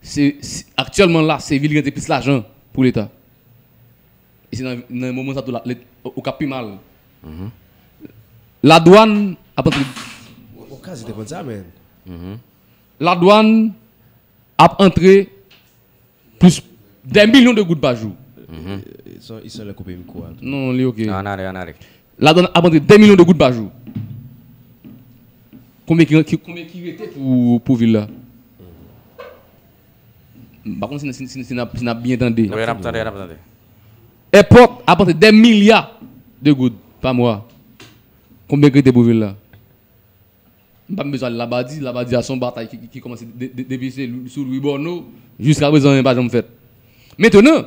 se, se, aktyèlman la, se vil ki genyen plis lajan pou Leta. E se nan, nan moman sa tou la, Let- Okap pi mal. Ladwàn ap antre. Okap te konn sa, men. Ladwàn ap antre plis de milyon de goud pa jou. Son, i sèl koupe mikwo a. Non, li oke. Ann ale, ann ale. Ladwàn ap antre de milyon de goud pa jou. Konbyen ki, ki, konbyen ki rete pou, pou vil la? M pa konn si, si, si, si n ap, si n ap byen tande. Wi, n ap tande, n ap tande. Èpòt ap antre de milya de goud pa mwa. Konbyen ki rete pou vil la? M pa bezwen al Labadi. Labadi a se yon batay ki, ki, ki kòmanse de- de- depi se Lou- sou Lwi Bòno. Jiska prezan, anyen pa janm fèt. Mentnan,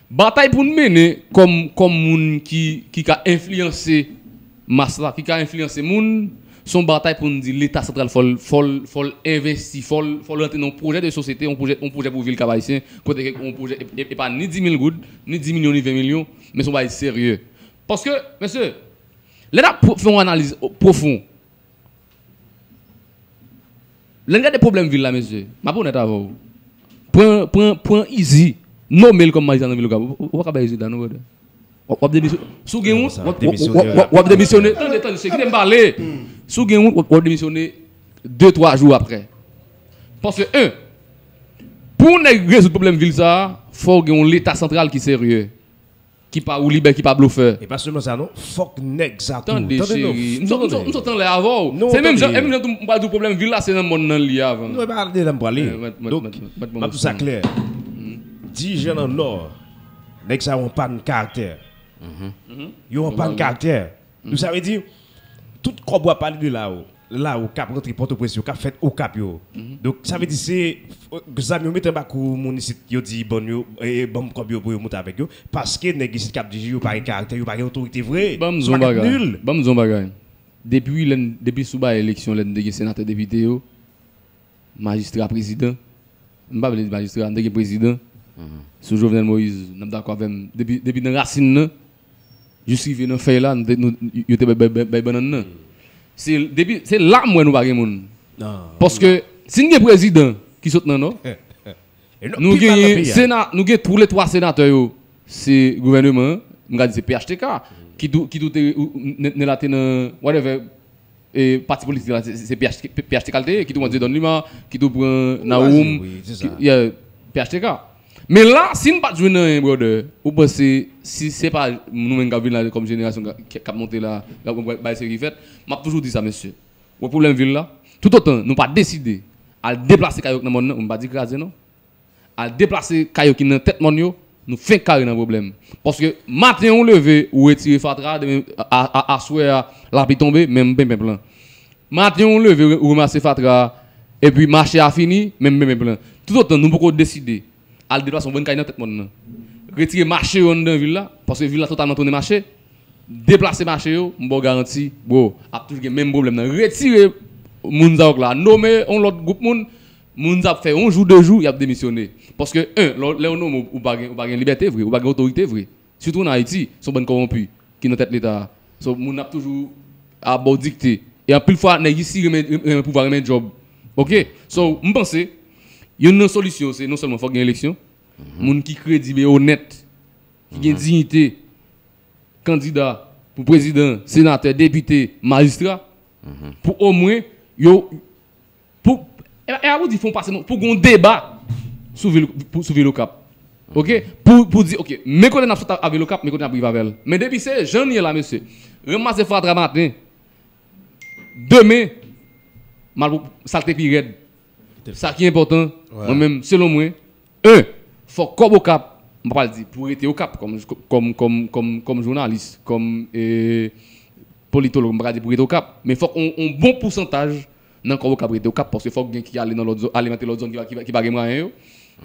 batay pou n mennen kòm, kòm moun ki, ki ka enfliyanse mas la, ki ka enfliyanse moun, se yon batay pou n di Leta santral fò l, fò l, fò l envesti, fò l, fò l rantre nan yon pwojè de sosyete, yon pwojè, yon pwojè pou vil Kap Ayisyen, kote ke yon pwojè e, e, e pa ni di mil goud, ni di milyon, ni ven milyon, men se yon bagay serye. Paske, mesye, lè n ap pwo- fè yon analiz pwofon, lè n gade pwoblèm vil la, mesye, m ap onèt avè w. Pran, pran, pran Izi, nome l kòm majistra nan vil Okap. Ou, ou pa ka bay rezilta, non, brother. W ap, w ap demisyon-, si w gen wont, w ap, w ap, w ap, w ap demisyone. Tande, tande, se kite m pale. Si w gen wont, w ap, w ap demisyone de, twa jou apre. Paske, en, pou nèg rezoud pwoblèm vil sa a, fò w gen yon Leta santral ki serye. Ki pa woulibè, ki pa blofè. E pa sèlman sa non, fòk nèg sa tou. Tande, cheri, m sot, m sot, m sot anlè avè w. Se menm jan, e menm jan tou, m pa di w pwoblèm vil la, se nan mòn nan li avan. Non, e pa de la m prale. Donk, m ap di w sa klè. Di jan nan Nò, nèg sa yo an pàn karaktè. Yo an pàn karaktè. Donk, sa vle di, tout kòb w ap pale de la yo, la yo k ap rantre Pòtoprens yo, k ap fèt Okap yo. Donk, sa vle di se, zam yo mete anba kou moun isit, yo di ban yo, e, ban m kòb yo pou yo moute avèk yo, paske nèg isit k ap dirije yo pa gen karaktè, yo pa gen otorite vre. Ban m di w yon bagay. Ban m di w yon bagay. Depi lè n, depi sou bagay eleksyon, lè n te gen senatè, depite yo, majistra, prezidan, m pa vle di majistra, n te gen prezidan, sou Jovenel Moïse, n ap dakò avè m, depi, depi nan rasin nan, jis rive nan fèy la, nou te, nou, yo te bay, bay, bay, bay bannann nan. Se, depi, se la m wè nou pa gen moun. Paske, si n gen prezidan ki sot nan Nò, nou genyen sena-, nou gen tou le twa senatè yo, se gouvèneman an, m ka di se P H T K, ki tou, ki tou te, ou, ou, Nèla te nan, whatever, e, pati politik la, se, se P H T K, P H T K l te ye, ki tou pran Dieudonne Lima, ki tou pran Nawoum, Wi, se ki, sa. yeah, P H T K. Men la, si n pa t jwenn anyen, brother, ou panse, si se pa nou menm k ap vin la kòm jenerasyon k, k ap monte la, k ap bay seri ki fèt, m ap toujou di sa, mesye. Wè pwoblèm vil la, toutotan nou pa deside al deplase kay yo k nan mòn nan, m pa di kraze non. Al deplase kay yo ki nan tèt mòn yo, nou fenk kare nan pwoblèm. Paske maten ou leve, ou retire fatra, demen, a, a, aswè a, lapli tonbe, men m penpen plan. Maten ou leve, ou ranmase fatra, epi mache a fini, men m penpen plan. Toutotan nou poko deside al deplase yon bann kay nan tèt mòn nan, retire mache yo anndan vil la, paske vil la totalman tounen mache, deplase mache yo, m ba w garanti, bro, ap toujou gen menm pwoblèm nan. Retire moun sa yo k la, nome yon lòt gwoup moun, moun sa ap fè yon jou, de jou, y ap demisyone. Paske, en, lè, lè w nome, ou pa gen, ou pa gen libète vre, ou pa gen otorite vre. Sitou an Ayiti, se yon bann kòwonpi ki nan tèt leta a. So, moun ap toujou ap ba w dikte. E anpil fwa, nèg isi renmen, renmen pouvwa, renmen djòb. Oke? So, m panse, youn nan solisyon, se non sèlman fòk gen eleksyon, moun ki kredib e onèt, ki gen diyite, kandida pou prezidan, senatè, depite, majistra, pou omwen yo, pou, e, e a pou di fon pase, non, pou gen yon deba sou vil, pou, sou vil Okap. Oke? Pou, pou di, oke, men kote n ap sot avè l Okap, men kote n ap rive avè l. Men depi se jan n ye la, mesye, ranmase fatra maten, demen, m al pou, sa l te pi rèd. Sa ki enpòtan, mwen menm, selon mwen, en, fòk kòb Okap, m pa pral di pou rete Okap kòm, kòm, kòm, kòm, kòm jounalis, kòm, e, politològ, m pa ka di pou rete Okap, men fòk on, on bon pousantaj nan kòb Okap rete Okap, paske fòk gen ki ale nan lòt zòn, alimante lòt zòn ki pa, ki pa, ki pa gen mwayen yo.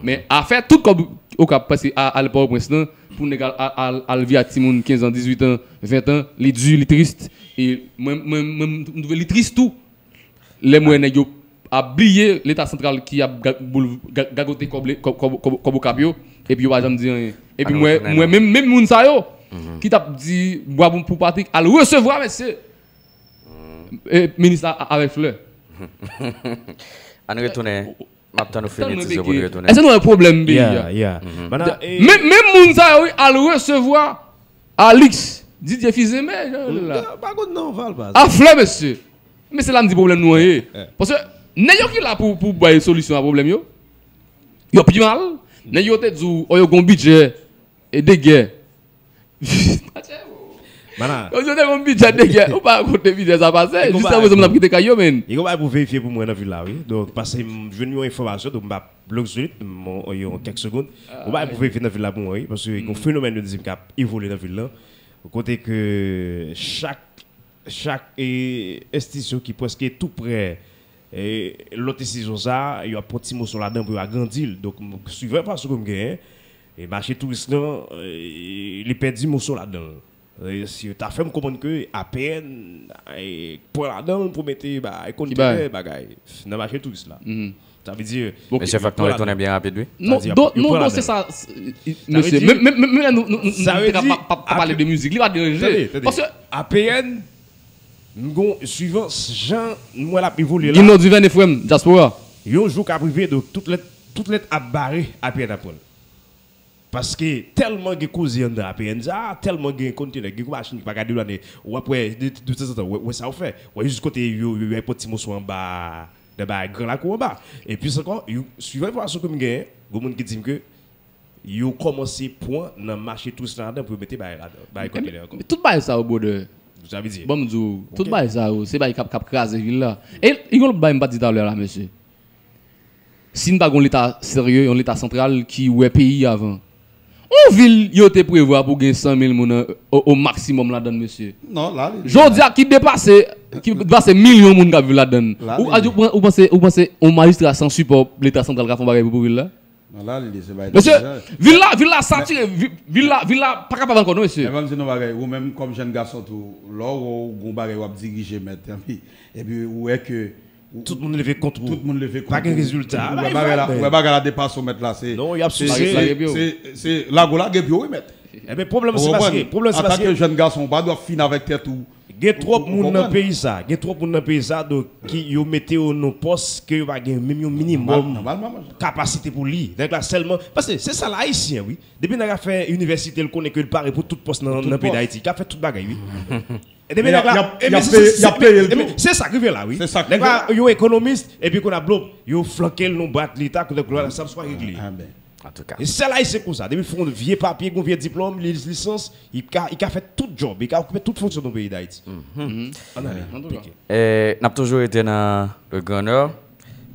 Men afè tout kòb Okap, paske a, al Pòtoprens lan, pou nèg al, al, al, al viv ak timoun kenz an, dizuit an, ven an, li di, li tris. E mwen, mwen, mwen, m twouve li tris tou. Lè m wè nèg yo ap bliye Leta santral ki ap ga-, boul-, ga-, gagote kòb le-, kòb, kòb, kòb, kòb Okap yo, epi yo pa janm di anyen. Epi mwen, mwen, menm, menm moun sa yo, ki t ap di bwa pou, pou Patrick, al resevwa, mesye, e, minis la a-, avèk flè. Ann retounen. M ap tann ou fini ti zo pou n retounen. Èske nou wè pwoblèm peyi a? Yeah, yeah. Bana, e, Menm, menm moun sa yo, wi, al resevwa Alix, Didier Fils-Aimé, jan yo rele l la. Pa konn non, Val, baz. A flè, mesye. Men se la m di pwoblèm nou an ye. Paske nèg yo ki la pou, pou bay solisyon a pwoblèm yo, yo pi mal. Nèg yo te di w, o, yo gon bidjè e de gè. Bana. Yo di w te gon bidjè de gè. Ou pa rakonte bidjè sa pase. Jiska prezan moun ap kite kay yo, men. Yo bay pou verifye pou mwen nan vil la, wi. Donk, paske m jwenn yon enfòmasyon, donk m pa blok sou li, m, yon kèk segonn. Ou bay pou verifye nan vil la pou mwen, wi. Paske gon fenomèn yo di m k ap evolye nan vil la. Kote ke chak, chak, e, enstitisyon ki prèske tou prè, e, lòt enstitisyon sa, yo ap pran ti moso ladan pou yo agrandi l. Donk, m, swivan enfòmasyon ke m genyen, e mache touris lan, e, li pèdi moso ladan l. E, si yo ta fè m konprann ke A P N, e, pran ladan l pou mete, ba, e, kontènè, bagay, nan mache touris la. Sa vle di, Mesye, fòk nou retounen byen rapid, wi. Non, Sa di, non, yo non, pran non, ladan. Se sa, s- Sa vle mesye, di- menm, menm, menm, menm lè nou, nou, nou, Sa nou vle te ka di, pa, pa, pa pale de mizik, li pa deranje. Tande, tande. Paske A P N, m gon, swivan jan mwen l ap evolye la. Gino Duvernay, frè m, diaspora. Yon jou k ap rive, donk tout lèt, tout lèt ap bare, A P N ap pran l. Paske tèlman gen koze anndan A P N sa, tèlman gen kontènè, gen gwo machin ki pa ka deplane. W ap wè, de, de tanzantan, wè, wè sa yo fè. Wè jis kote yo, yo, yo pran ti moso anba, nan ba gran lakou anba. E plis ankò, yo, swivan enfòmasyon ke m genyen, gen moun ki di m ke yo kòmanse pran nan mache touris la ladan pou yo mete bagay ladan, bagay kontènè ankò. Men tout bagay sa yo, brother. Sa vle di. Bon, m di w, tout bagay sa yo, se bagay k ap, k ap kraze vil la. E, e yon lòt bagay m pa t di talè a la, mesye. Si n pa gon leta serye, yon leta santral ki wè peyi avan. Yon vil yo te prevwa pou gen san mil moun an, o, o maksimòm ladan l, mesye. Non, la, li Jodi a ki depase, ki depase milyon moun k ap viv ladan l. La, Ou, li- ou, ou panse, ou panse yon majistra san sipò leta santral ka fè yon bagay pou, pou vil la? Non, la, li se bay Mesye, deja. vil la, vil la satire, vi- vil la, vil la pa kapab ankò, non, mesye. Men ban m di nou bagay, ou menm kòm jèn gason tou, lè w wè w gon bagay w ap dirije mèt, epi, epi ou wè ke Tout moun leve kont ou. Tout moun leve kont Pa gen ou. rezilta. Ou wè bagay la, ou wè bagay la depase w mèt la, se Non, y ap se- souse. se- se- se lago lage pye w, wi, mèt. Ebyen, pwoblèm se Ou paske, konprann? pwoblèm se Antanke paske jèn gason, ou pa dwe ap fin avèk tèt ou. Gen twòp moun nan peyi sa, gen twòp moun nan peyi sa, donk, ki yo mete yo nan pòs ke yo pa gen menm yon minimòm kapasite pou li. Nèg la sèlman, paske se sa l Ayisyen, wi. Depi nèg la fè inivèsite, l konnen ke l pare pou tout pòs nan, nan peyi Dayiti. K ap fè tout bagay, wi. E depi nèg la, y ap peye l tou. Se sa k rive la, wi. Nèg la, yon ekonomis, epi kounye a, blop, yo flanke l nan brat Leta, kote l la, sa swa regle. Antouka. E sèl Ayisyen konsa. Depi fè yon vye papye, yon vye diplòm, li lisans, li ka, li ka fè tout djòb, li ka okipe tout fonksyon nan peyi Dayiti. Ann ale. Antouka. E, n ap toujou rete nan le Grand Nord.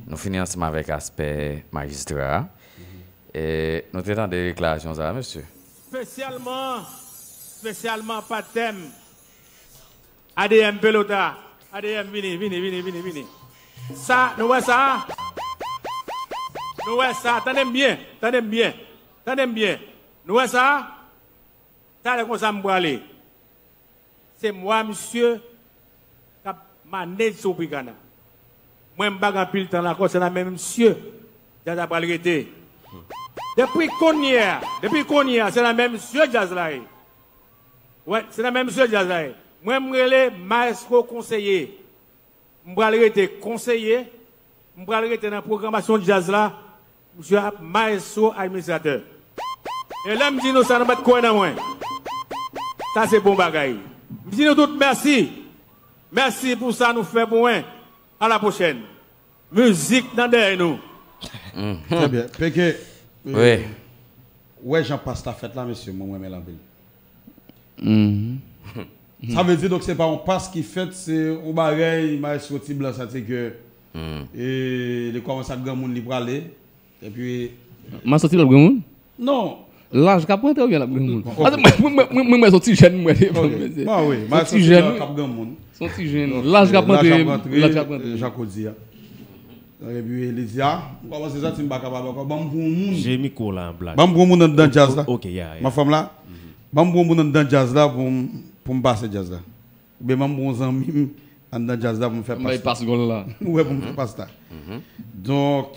Nou fini ansanm avèk aspè majistra a. E, nou te tande deklarasyon sa a, mesye. Espesyalman, espesyalman pa tèm. A D M Pelota. A D M, vini, vini, vini, vini, vini. Sa, nou wè sa? Nou wè sa? Tande m byen, tande m byen, tande m byen. Nou wè sa? Talè konsa m prale. Se mwa misye k ap manage Tropicana. Mwen m pa gen anpil tan la ankò, se nan men misye djaz la pral rete. Depi kounye a, depi kounye a, se nan men misye djaz la ye. Wè, se nan men misye djaz la ye. Mwen m rele Maestro Konseye. M pral rete konseye, m pral rete nan pwogramasyon djaz la, misye ap maestro administratè. E lè m di nou sa, nou mèt kwè nan mwen. Sa se bon bagay. M di nou tout mèsi. Mèsi pou sa nou fè pou mwen. A la pwochèn. Mizik nan dèyè nou. Trè byen. Peke, euh, wè jan pas la fèt la, mesye, mwen, mwen renmen l anpil. Sa vle di, donk, se pa yon pas ki fèt, se yon bagay, maestro Ti Blan, sa te ke, e, li kòmanse ak granmoun, li prale, epi. Maestro Ti Blan ap granmoun? Non. Laj k ap rantre oubyen l ap granmoun? Paske mwen, mwen, mwen, mwen, mwen, se yon ti jèn, mwen, devan, mesye. Bon, wi, maestro Ti Blan k ap granmoun. Se yon ti jèn. Laj k ap rantre, laj k ap rantre. Jan Claude di a. Epi li di, a, m kòmanse santi m pa kapab ankò. Ban m pran yon moun. Jemi ko la, blag. Ban m pran yon moun anndan djaz la. Ok, ya, ya. Manfòm la. Ban m pran yon moun anndan djaz la pou m, pou m pase djaz la. Oubyen ban m pran yon zanmi m anndan djaz la pou m fè pas la. Bay pas gòl la. Ou wè, pou m fè pas la. Donk,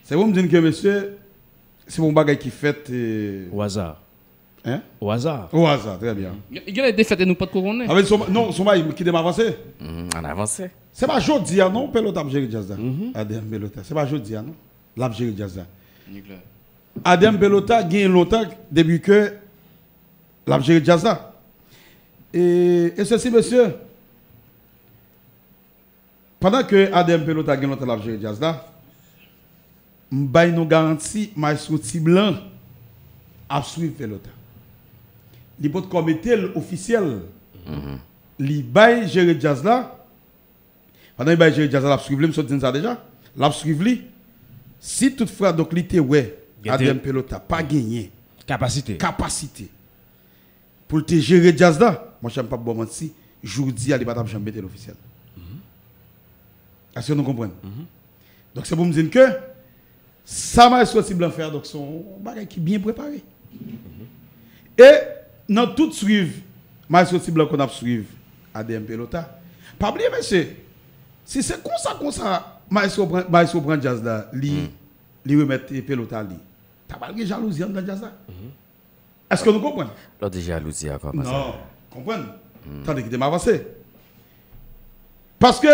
se pou m di n ke, mesye, se yon bagay ki fèt, e, o aza. Hein? O aza. O aza, trè byen. Gen lè defèt e nou pa t ko konnen. Sa vle di, non, se yon bagay, kite m avanse. Ann avanse. Se pa jodi a, non, Pelota ap jere djaz la. A D M Pelota. Se pa jodi a, non. L ap jere djaz la. A D M Pelota gen lontan depi ke l ap jere djaz la. E, e sesi, mesye, pandan ke A D M Pelota gen lontan l ap jere djaz la, m bay nou garanti, Maestro Ti Blan ap swiv Pelota. Li potko mete l ofisyèl. Li bay jere djaz la. Pandan li bay jere djaz la, l ap swiv li, m sot di n sa deja. L ap swiv li. Si toutfwa, donk, li te wè A D M Pelota pa genyen kapasite, kapasite pou l te jere djaz la, monchè, m p ap ba w manti, jodi a, li pa t ap janm mete l ofisyèl. Èske nou konprann? Donk, se pou m di n ke sa Maestro Ti Blan fè a, donk, se yon bagay ki byen prepare. E nan tout swiv Maestro Ti Blan konn ap swiv A D M Pelota, pa bliye, mesye, si se konsa, konsa, Maestro pran, Maestro pran djaz la, li, li remèt, e, Pelota li, ta pral gen jalouzi anndan djaz la. Èske nou konprann? Lè w di jalouzi a, kòman sa? Non, konprann. Tande, kite m avanse. Paske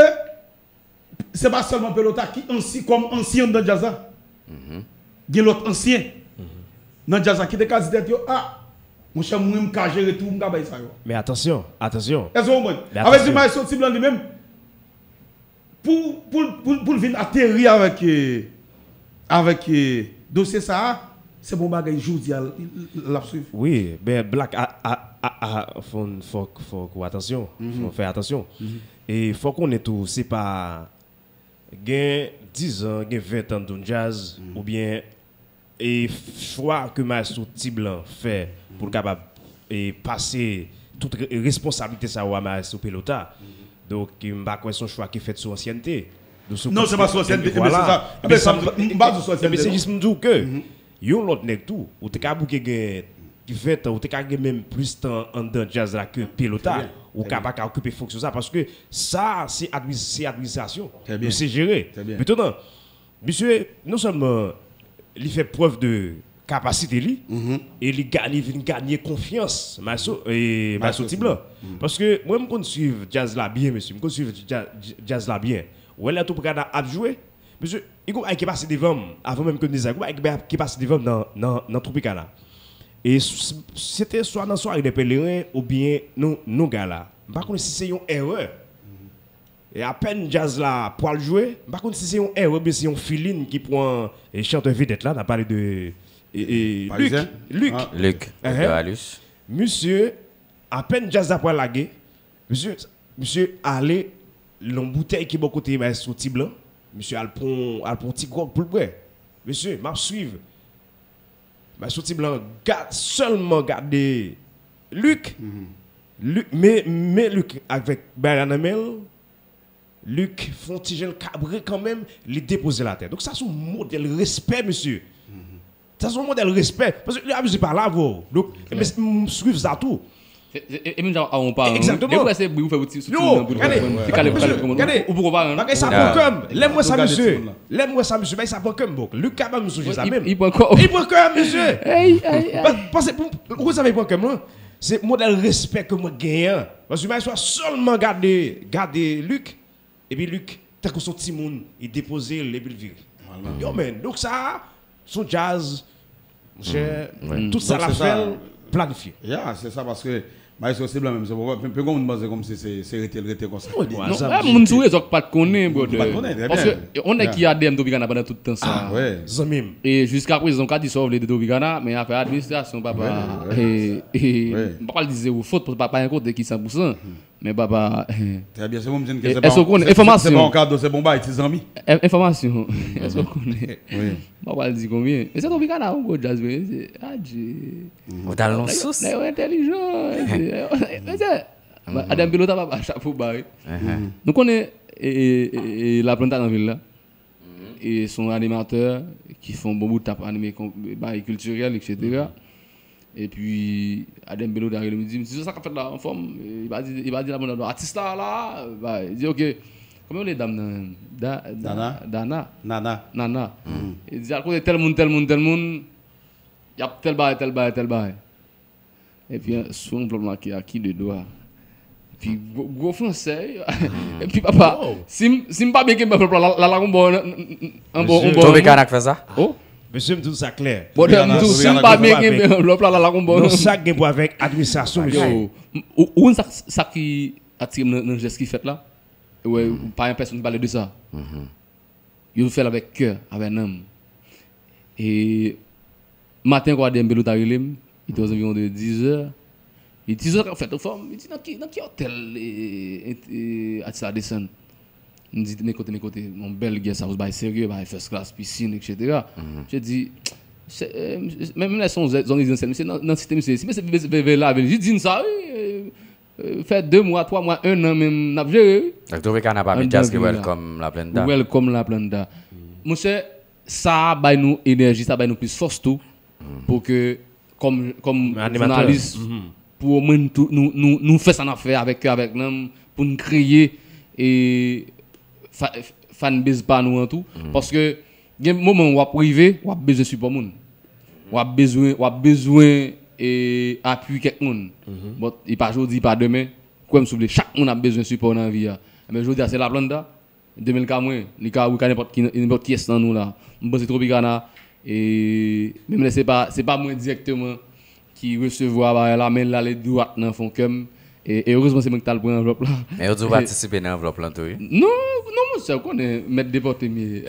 se pa sèlman Pelota ki ansyen, kòm ansyen anndan djaz la. Gen lòt ansyen nan djaz la ki te ka di tèt yo, a, monchè, mwen, m ka jere tou, m ka bay sa yo. Men atansyon, atansyon. Èske w konprann? Avèk di Maestro Ti Blan li menm, pou, pou, pou, pou l vin ateri avèk, e, avèk, e, dosye sa a, se bon bagay jodi a l, l, l ap swiv. Wi, men Black, a, a, a, a, fò n, fòk, fòk ou atansyon. Fò n fè atansyon. E fò konnen tou, se pa gen dizan, gen ventan anndan djaz, oubyen e chwa ke Maestro Ti Blan fè pou l kapab, e, pase tout re-, responsablite sa yo a Maestro Pelota. Donk, m pa kwè se yon chwa ki fèt sou ansyènte. Non, se pa sou ansyènte. Ebyen, se sa. Ebyen, sa m, m pa di w sou ansyènte, non. Ebyen, se jis m di w ke yon lòt nèg tou, ou te ka bouke gen ventan, ou te ka gen menm plis tan anndan djaz la ke Pelota. Ou ka pa ka okipe fonksyon sa, paske sa, se admi-, se administrasyon. Nou se jere. Mentenan, misye, non sèlman li fè prèv de kapasite li, e li ganye, vin ganye konfyans Maestro, e, Maestro Ti Blan. Paske mwen, m konn swiv djaz la byen, mesye. M konn swiv dja- dj- djaz la byen. Wè lè Tropicana ap jwe, mesye, e gon bagay ki pase devan m, avan menm ke m di sa, e gon bagay ki pase devan m nan, nan, nan Tropicana. E s- se te swa nan Soirée des Pèlerins oubyen nou, nou gala. M pa konnen si se yon erè. E apèn djaz la pwal jwe, m pa konn si se yon erè oubyen se yon feeling ki pran, e, chantè vedèt la, n a pale de, e, e, Luc. Luc. Luc, Luc Doralus. Misye, apèn djaz la pwal lage, misye, misye ale nan boutèy ki bò kote Maestro Ti Blan. Misye al pran, al pran ti gwòg pou l bwè. Mesye, m ap swiv. Maestro Ti Blan gad, sèlman gade Luc. Luc, men, men Luc avèk bagay la nan men l. Luc fè yon ti jan kabre kanmenm, li depoze l atè. Donk sa se yon modèl respè, mesye. Sa se yon modèl respè. Paske li abize pa la, bro. Donk, men m swiv sa tou. E menm jan a yon paran, wi. Egzakteman. Depi w wè se bri ou fè pou ti sou ti moun nan pou li konprann. Li kale pou kale pou konprann. Ou poko paran, non? Bagay sa pran kè m. Lè m wè sa, mesye. Lè m wè sa, mesye, bagay sa pran kè m, bro. Luc ka ban m sonje sa menm. Li pran kè w. Li pran kè m, mesye. Ey, ey, ey. Paske pou, ou konn sa fè li pran kè m, non? Se modèl respè ke mwen genyen an. Paske Maestro sèlman gade, gade Luc, epi Luc, tankou se yon timoun, li depoze l, epi l vire. Yo, man, donk sa, se yon djaz, monchè, tout sa l ap fè l, planifye. Ya, se sa, paske Maestro Ti Blan menm, se poko, pe gon moun panse kòmsi se, se rete l rete konsa. Non, moun sou rezo k pa t konnen, brother. Paske, yon nèg ki A D M Tropicana pandan tout tan sa. Zanmi m. E jiska prezan, w ka di sa w vle de Tropicana, men afè administrasyon, papa, e, e, m pa pral di se ou fòt, paske pa, pa yon kote ki san pou san. Men papa, trè byen, se pou m di n ke se pa yon kado, se pa yon bagay ti zanmi. Enfòmasyon. Èske w konnen? M pa pral di konbyen. Men se Tropicana, yon gwo djaz, men se, adje. Ou t al nan sous. Nèg yo entèlijan, mesye. A D M Pelota, papa, chapo ba, wi. Nou konnen, e, e, e, e, Laplanta nan vil la. E se yon animatè ki fè yon bon bout t ap anime kon- bagay kiltirèl, et cetera. Epi, A D M Pelota rele m, li di m, "Ti Zo, sa k ap fèt la, anfòm?" E li pa di, li pa di Laplanta, non, atis la, la, ba, li di, "Ok, kòman rele dam nan?" Da- da- Dana. Dana. Nana. Nana. E li di, "Al kote tèl moun, tèl moun, tèl moun, y ap tèl bagay, tèl bagay, tèl bagay." Epi, sou anvlòp la, ki a qui de droit. Epi, gwo, gwo fransè, wi. Epi, papa, si m, si m pa byen kenbe anvlòp la, la, la, la, yon bò, yon bò. Tropicana k fè sa? Oh. Mesye, m di w sa klè. Bon, m di w, si m pa byen kenbe anvlòp la, la, la, yon bò. Non, sa gen pou avèk administrasyon, mesye. Yo, ou, ou konn sa, sa ki atire m nan, nan jès ki fèt la? Wè, pa yon pèsonn ki pale de sa. Yo fè l avèk kè, avèk nanm. E maten ankò, A D M Pelota rele m, li te ozanviwon de dizè. Li di, "Ti Zo, sa k ap fèt, anfòm?" Li di, "Nan ki, nan ki otèl, e, e, e, atis la desann?" M di, "Men kote, men kote, yon bèl guest house, bagay serye, bagay first class, pisin, et cetera." Misye di, "Se, e, menm lè se yon zòn rezidansyèl, misye nan, nan site, misye, si misye vle, vle, vle lave l, jis di n sa, wi, e, e, fè de mwa, twa mwa, en an menm, n ap jere, wi." Donk, Tropicana pa met djaz ki welcome Laplanta. Welcome Laplanta. Monchè, sa bay nou enèji, sa bay nou plis fòs tou, pou ke, kòm, kòm jounalis, pou omwen nou, nou, nou, nou fè sa n ap fè avèk kè, avèk nanm, pou n kreye, e, fa- fanbase pa nou an tou. Paske gen moman w ap rive, w ap bezwen sipò moun. W ap bezwen, w ap bezwen, e, apui kèk moun. But, e pa jodi, e pa demen. Kwè m si w vle, chak moun ap bezwen sipò nan vi a. Men jodi a, se Laplanta. De mil ka mwen, li ka wi ka nenpòt ki, nenpòt kiyès nan nou la. M panse Tropicana, e, menm lè se pa, se pa mwen dirèkteman ki resevwa bagay la, men l ale dwat nan fon kè m. E, e erezman se mwen ki t al pran anvlòp la. Men yo di w patisipe nan anvlòp lan tou, wi. Non, non, monchè, ou konnen, mèt depòte m ye.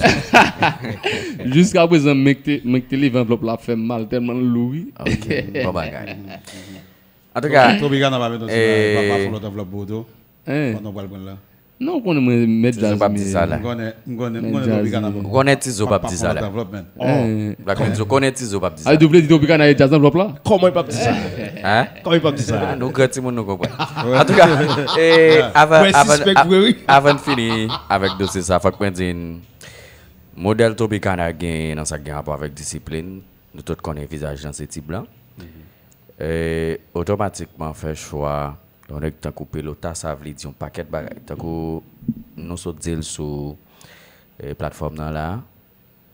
Jiska prezan, mwen k te, mwen k te leve anvlòp la ap fè m mal, tèlman l lou, wi. Ok, bon bagay. Antouka, Tropicana pa met yon ti bagay, pa, pa fè lòt anvlòp pou ou tou. Pandan w pral pran l la. Non, ou konnen mwen mèt djaz m ye. M konnen, m konnen, m konnen Tropicana pa. Ou konnen Ti Zo p ap di sa la. Black Menzo, ou konnen Ti Zo p ap di sa. A, ou vle di Tropicana e djaz anvlòp la? Kòman li p ap di sa? Hein? Kòman li p ap di sa? Ah, nou gran timoun, nou konprann. Antouka, e, avan, avan, avan n fini avèk dosye sa, fòk mwen di n, modèl Tropicana genyen nan sa k gen rapò avèk disiplin, nou tout konnen vizaj lan se Ti Blan. E, otomatikman fè chwa yon nèg tankou Pelota, sa vle di yon pakèt bagay. Tankou nou sot di l sou, e, platfòm nan la,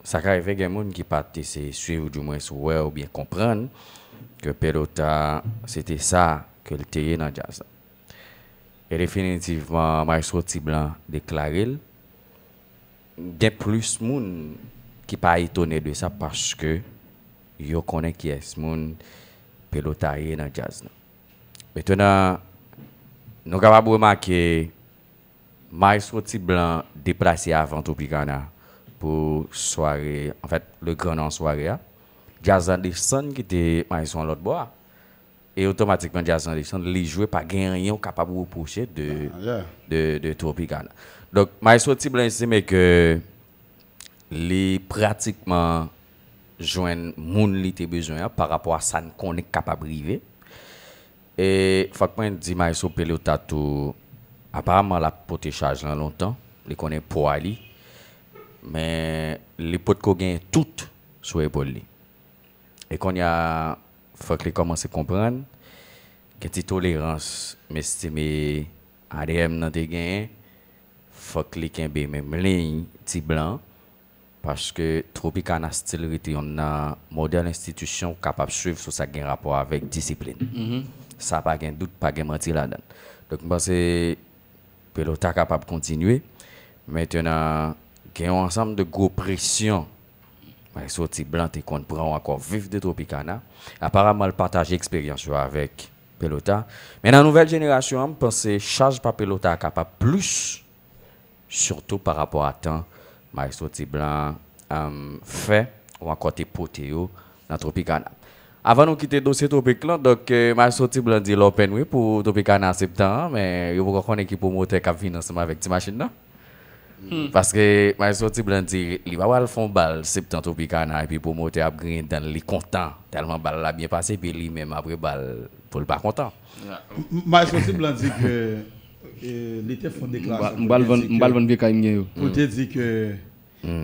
Sa ka rive gen moun ki pa t eseye swiv, oudimwens wè oubyen konprann ke Pelota se te sa ke l te ye nan djaz la. E definitivman, Maestro Ti Blan deklare l. Gen plis moun ki pa etone de sa paske yo konnen kiyès moun Pelota ye nan djaz la. Mentnan, nou kapab remake Maestro Ti Blan deplase avan Tropicana pou sware, anfèt, le gran nan sware a. Djaz la desann kite Maestro an lòt bò a. E otomatikman, djaz la desann, li jwe, pa gen anyen ou kapab repwoche de, de, de Tropicana. Donk, Maestro Ti Blan estime ke li pratikman jwenn moun li te bezwen an pa rapò a sa n konnen k kapab rive. E fòk mwen di Maestro Pelota tou, aparaman l ap pote chaj lan lontan, li konnen pwa li, men li potko gen tout sou epòl li. E kounye a, fòk li kòmanse konprann, gen ti tolerans m estime A D M nan te genyen, fòk li kenbe menm liy Ti Blan, paske Tropicana still rete yonn nan modèl enstitisyon ou kapab swiv sou sa k gen rapò avèk disiplin. Sa pa gen dout, pa gen manti ladan l. Donk, m panse Pelota kapab kontinye. Mentnan, gen yon ansanm de gwo presyon Maestro Ti Blan te konn pran ou ankò viv de Tropicana. Aparaman, l pataje eksperyans yo avèk Pelota. Men nan nouvèl jenerasyon an, m panse chaj pa Pelota a kapab plis, sitou pa rapò a tan Maestro Ti Blan, um, fè ou ankò te pote yo nan Tropicana. Avan nou kite dosye Tropik lan, donk, eh, Maestro Ti Blan di l open wi pou Tropicana Septan an, men yo poko konnen ki pwomotè k ap vin ansanm avèk ti machin nan. Paske Maestro Ti Blan di li pa pral fè yon bal Septan Tropicana epi pwomotè ap griyen dan l, li kontan tèlman bal la byen pase, epi li menm apre bal pou l pa kontan. Maestro Ti Blan di ke eh, li te fè yon deklarasyon pou l te di ke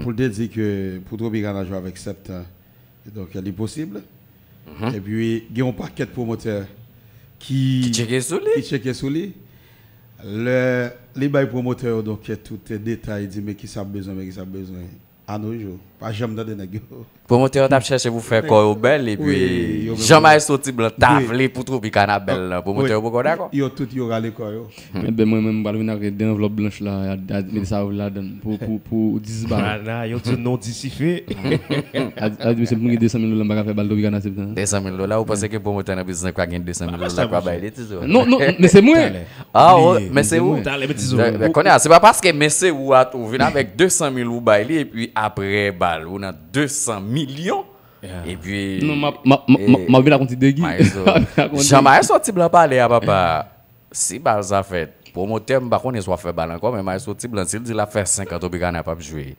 pou l te di ke pou Tropicana jwe avèk Septan, donk li posib. Epi gen yon pakèt pwomotè ki Ki tcheke sou li. Ki tcheke sou li. Lè li bay pwomotè yo donk tout detay, di men kisa ap bezwen, men kisa ap bezwen. Anoujou, pa janm tande nèg yo. Pwomotè yo t ap chèche pou fè kò yo bèl, epi jan Maestro Ti Blan ta vle pou Tropicana bèl lan, pwomotè yo poko dakò. Yo tout yo rale kò yo. Enben mwen menm m pral vin ak de anvlòp blanch la, mete sa yo ladan pou pou pou dis bal. Ana, yo di non di sife. A di mesye m gen de san mil dola m pa ka fè bal Tropicana Septan. De san mil dola, ou panse ke pwomotè nan biznis la gen de san mil dola k pa bay li ti zo? Non, non, men se mwen. Ah, men se ou. Talè men ti zo. Konnen, se pa paske men se ou a ou vin avèk de san mil ou bay li, epi apre bal ou nan de san milyon. Epi Non, m ap m ap m ap m ap vin ak yon ti degi. Jan Maestro Ti Blan pale a, papa, si bal sa fèt, pwomotè m pa konnen si w ap fè bal ankò, men Maestro Ti Blan, si l di l ap fè senk an Tropicana p ap jwe,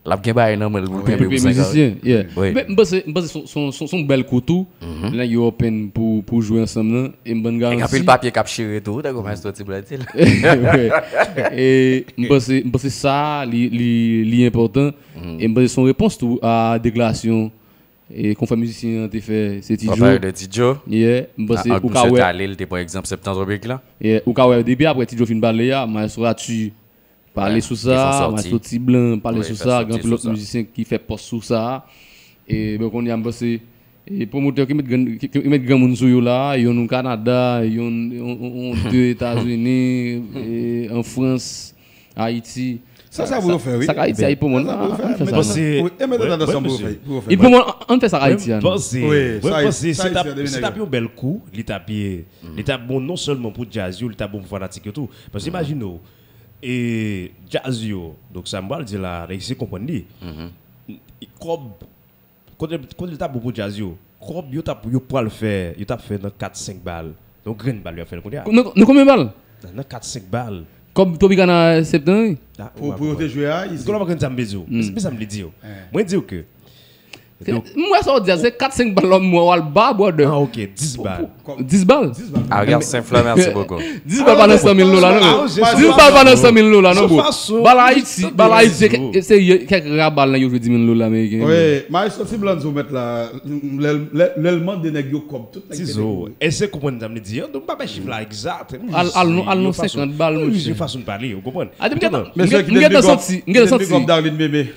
l ap gen bagay nan men l pou l kenbe pou senk an. Mizisyen, yeah. Men m panse m panse se yon bèl kou tou. Lè yo open pou pou jwe ansanm nan, e m ban n garanti. Gen anpil papye k ap chire tou, tankou Maestro Ti Blan di l. E m panse m panse sa li li li enpòtan. E m panse se yon repons tou a deklarasyon e konfè mizisyen an te fè, se Ti Djo. Papa de Ti Djo. Yeah, m panse ou ka wè. Talil te pran egzanp Septan Tropik lan. Yeah, ou ka wè depi apre Ti Djo fin pale a, Maestro Ati pale sou sa, Maestro Ti Blan pale sou sa, gen anpil lòt mizisyen ki fè pòs sou sa. E ben kounye a m panse e pwomotè ki met grann ki met granmoun sou yo la, yonn ou Kanada, yonn yon de Etazini, an Frans, Ayiti. Sa sa pou yo fè wi. Sa ka Ayiti, Ayiti pou moun. An fè sa. E mete nan dansan pou yo fè. Pou moun an fè sa Ayiti an. Mwen panse se t ap yon bèl kou li t ap ye. Li t ap bon non sèlman pou djaz yo, li t ap bon pou fanatik yo tou. Paske imajine w, e djaz yo, donk sa m pral di la, nèg isi konprann li. Kòb, kote kote li t ap bon pou djaz yo, kòb yo t ap yo pral fè, yo t ap fè nan kat senk bal. Nan yon grenn bal yo ap fè l kounye a. Nan konbyen bal? Nan kat senk bal. Kòb Tropicana Septan wi. Pou pou yo te jwe a isit. Kounye a m gen sa m vle di w. Men sa m vle di w. Mwen di w ke M wè sa w di a, se kat senk bal lòm mwen w al ba, brother. Ah, ok, dis bal. Dis bal. Ariel Saint-Fleur, merci beaucoup. Dis bal pa nan san mil dola non. Dis bal pa nan san mil dola non, bro. Bal Ayiti, bal Ayiti, se kèk ra bal nan yo jwe dis mil dola ameriken. Wi, Maestro Siblanzo mèt la, lè l mande nèg yo kòb, tout nèg yo. Èske konprann sa m di an? Donk pa bay chif la egzak. Al non, al non senkant bal, monchè. Fason pale, ou konprann? M gentan santi, m gentan santi.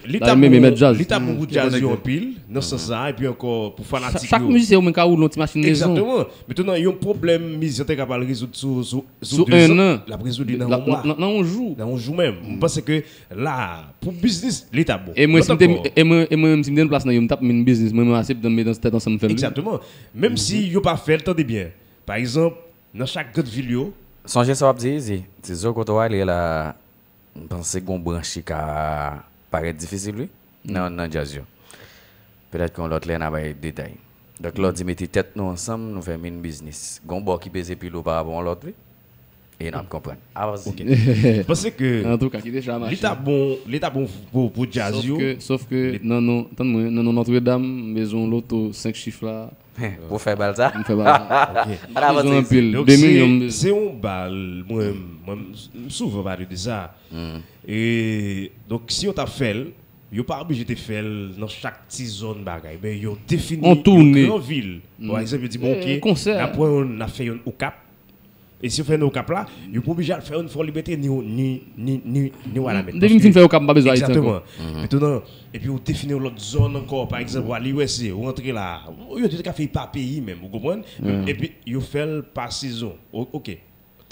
Li ta bon, li ta bon pou djaz yo anpil nan sans sa, epi ankò pou fanatik yo. Chak mizisyen ou menm ka woule yon ti machin rezon. Egzakteman. Mentnan, yon pwoblèm mizisyen te ka pral rezoud sou sou de zan, l ap rezoud li nan yon mwa. Nan yon jou. Nan yon jou menm. M panse ke la, pou biznis, li ta bon. E mwen, si m te, e mwen, e mwen menm, si m te nan plas nan yo, m t ap min biznis mwen, mwen asepte m met tèt ansanm fè l. Egzakteman. Menm si yo pa fè l, tande byen. Pa egzanp, nan chak grann vil yo. Sonje sa w ap di, Izi. Ti zo kote w ale la, m panse gon branch ki ka parèt difisil, wi, nan, nan djaz yo. Petèt ke yon lòt lè n a bay detay. Donk, lè w di mete tèt nou ansanm, nou fè min biznis. Gon bò ki peze pi lou pa rapò yon lòt, wi. E n ap konprann. Avanse. M panse ke li ta bon, li ta bon pou, pou djaz yo. Sof ke, sof ke nan non, tann mwen, nan non Notre Dame, m bezwen yon loto senk chif la. Pou fè bal sa? M fè bal sa. M bezwen anpil. De milyon m bezwen. Se yon bal, mwen, mwen, m souvan pale de sa. E, donk, si yo ta fè l, yo pa oblije te fè l nan chak ti zòn bagay, men yo defini yon gran vil. Pa egzanp, yo di, bon, oke, n ap pran youn, n ap fè youn Okap. E si yo fè youn Okap la, yo pa oblije al fè youn Fò Libète ni, ni, ni, ni, ni Wanament. Depi m fin fè Okap, m pa bezwen Ayiti ankò. Egzakteman. Mentnan, epi yo defini yon lòt zòn ankò, pa egzanp, w al U S A, ou rantre la, yo te ka fè pa peyi menm, ou konprann? Epi yo fè l pa sezon. Oke.